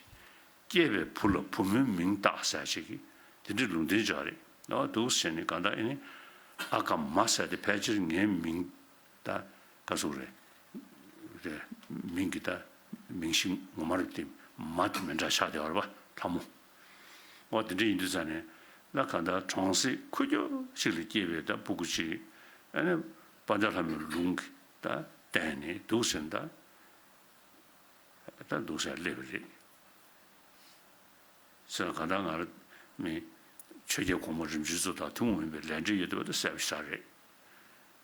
སྐྱེས་པའི་བུ་ལ་བུ་མོའི་མིང་བཏགས་ཟེར་ཅིག་གི་དེ་འདྲའི་ལུང་བསྟན་ཅིག་ཡོད་རེད། ཨ། འདུག་ཟེར་ནས་གང་ལྟར་ཨེ་ནི། ཨ་ཀ་མ་ཟེར་དེ་ཕལ་ཆེར་ངའི་མིང་ད་ག་ཟེར་རེད། རེད། མིང་གི་ད་མིང་གཞི་ངོ་མ་རེད་དེ། མ་དེ་མི་འདྲ་ཆགས་བསྡད་པ་རེད་པ། ལྷ་མོ། འོ་དེ་འདྲ་ཡིན་དུས་ཙང་ནས། ལ་གང་ལྟར་གྲོང་གསེབ་ཁུག་ཀྱོག་ཅིག་ལ་སྐྱེས་པའི་ད་སྤུ་གུ་ཅིག་ཨ་ནི་དཔལ་ལྡན་ལྷ་མོའི་ལུང་གི་ད་བསྟན་ནས་འདུག་ཟེར་ད། ད་འདུག་ཟེར་སླེབས་པ་རེད། ཟེར་གང་ལྟར་ང་རང་མི་ཆོས་རྒྱལ་གོང་མ་རིམ་བྱོན་ཚོ་དང་ཐུན་མོང་མིན་པའི་ལས་འབྲེལ་ཡོད་བསྡད་པ་དེ་གསལ་པོ་ཞེ་དྲག་རེད།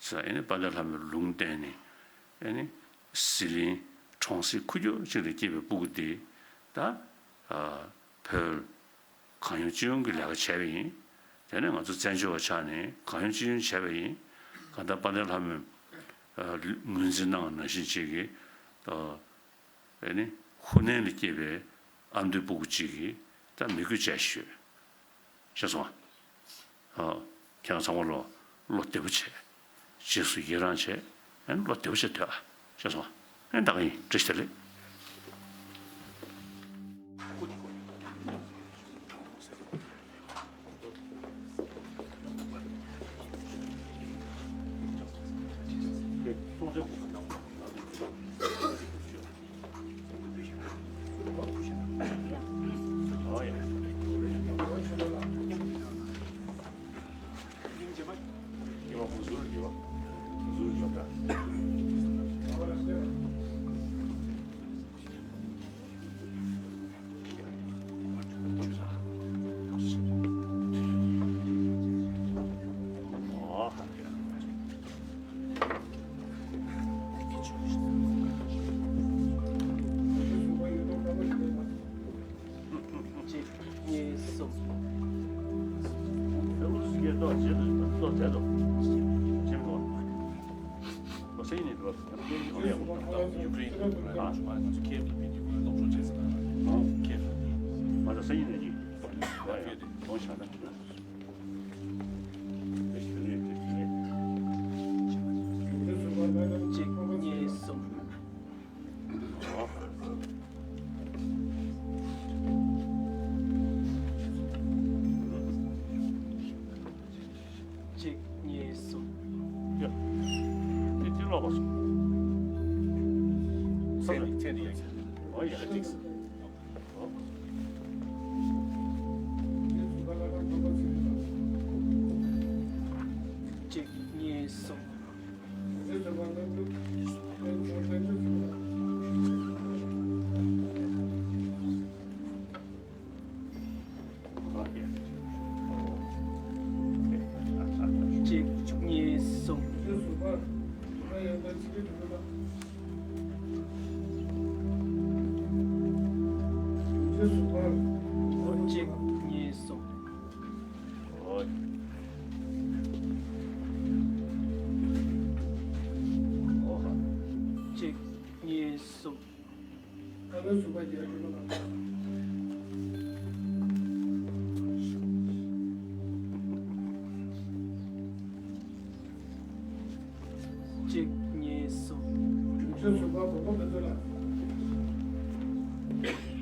ཟེར་ཨེ་ནི་དཔལ་ལྡན་ལྷ་མོའི་ལུང་བསྟན་ནས། ཨེ་ནི་ཟི་ལིང་གྲོང་གསེབ་ཁུག་ཀྱོག་ཅིག་ལ་སྐྱེས་པའི་སྤུ་གུ་དེ་ད། ཨ། བོད་གང་ཡོང་ཅི་ཡོང་གི་ལས་ཀ་བྱས་པ་ཡིན། དེ་ནས་ང་ཚོ་བཙན་བྱོལ་བ་ཆགས་ནས་གང་ཡོང་ཅི་ཡོང་བྱས་པ་ཡིན། གང་ལྟར་དཔལ་ལྡན་ལྷ་མོའི། ཨ། ངོས་འཛིན་གནང་བ་ནང་བཞིན་ཅིག་གིས། ཨ། ཨེ་ནི་ཧུ་ནན་ལ་སྐྱེས་པའི་ཨ་མདོའི་སྤུ་གུ་གཅིག་གིས་ད་མི་རྒྱུད་བཅད་ཤོད། ཤེས་སོང་ཨ། ཨ། ཁྱེད་རང་ཚང་མ་ལོ་བློ་བདེ་པོ་བྱས། རྗེས་སུ་ཡི་རང་བྱས། ཨེ་ནི་བློ་བདེ་པོ་བྱས་སྡོད་ཨ། ཤེས་སོང་ཨ། ཨེ་ནི་ད་ག་ཡིན། བཀྲ་ཤིས་བདེ་ལེགས། གཅིག་གཉིས། གསུམ། གཅིག་གཉིས། གསུམ། གཅིག་གཉིས། གསུམ། ཡ། དེ་དེ་ལོག་པ་སོང་། ཚེ་འདི་ཚེ་འདི་ཡག་གི། ཨོ་ཡ། ཏིག་སེ། གཅིག་གཉིས། གསུམ། གཅིག་གཉིས། གསུམ། གཅིག་གཉིས། གསུམ། གཅིག་གཉིས། གསུམ། གཅིག་གཉིས། གསུམ།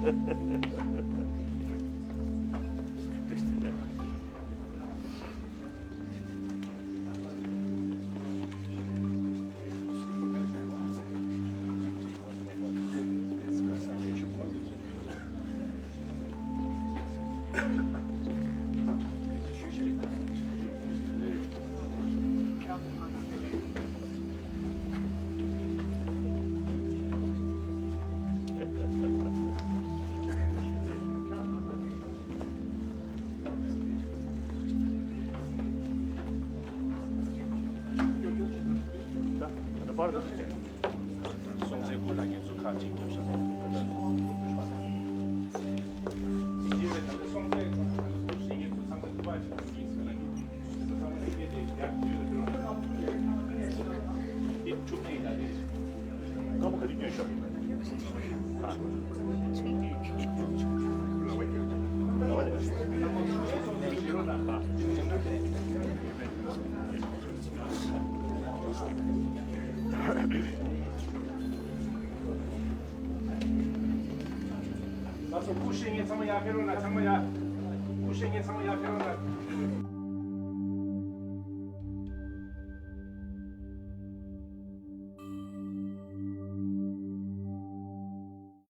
ལགས་སོ། སྐུ་གཤེགས་མཁན་ཚང་མ་ཡར་ཕེབས་རོགས་གནང་། ཚང་མ་ཡར། སྐུ་གཤེགས་མཁན་ཚང་མ་ཡར་ཕེབས་རོགས་གནང་།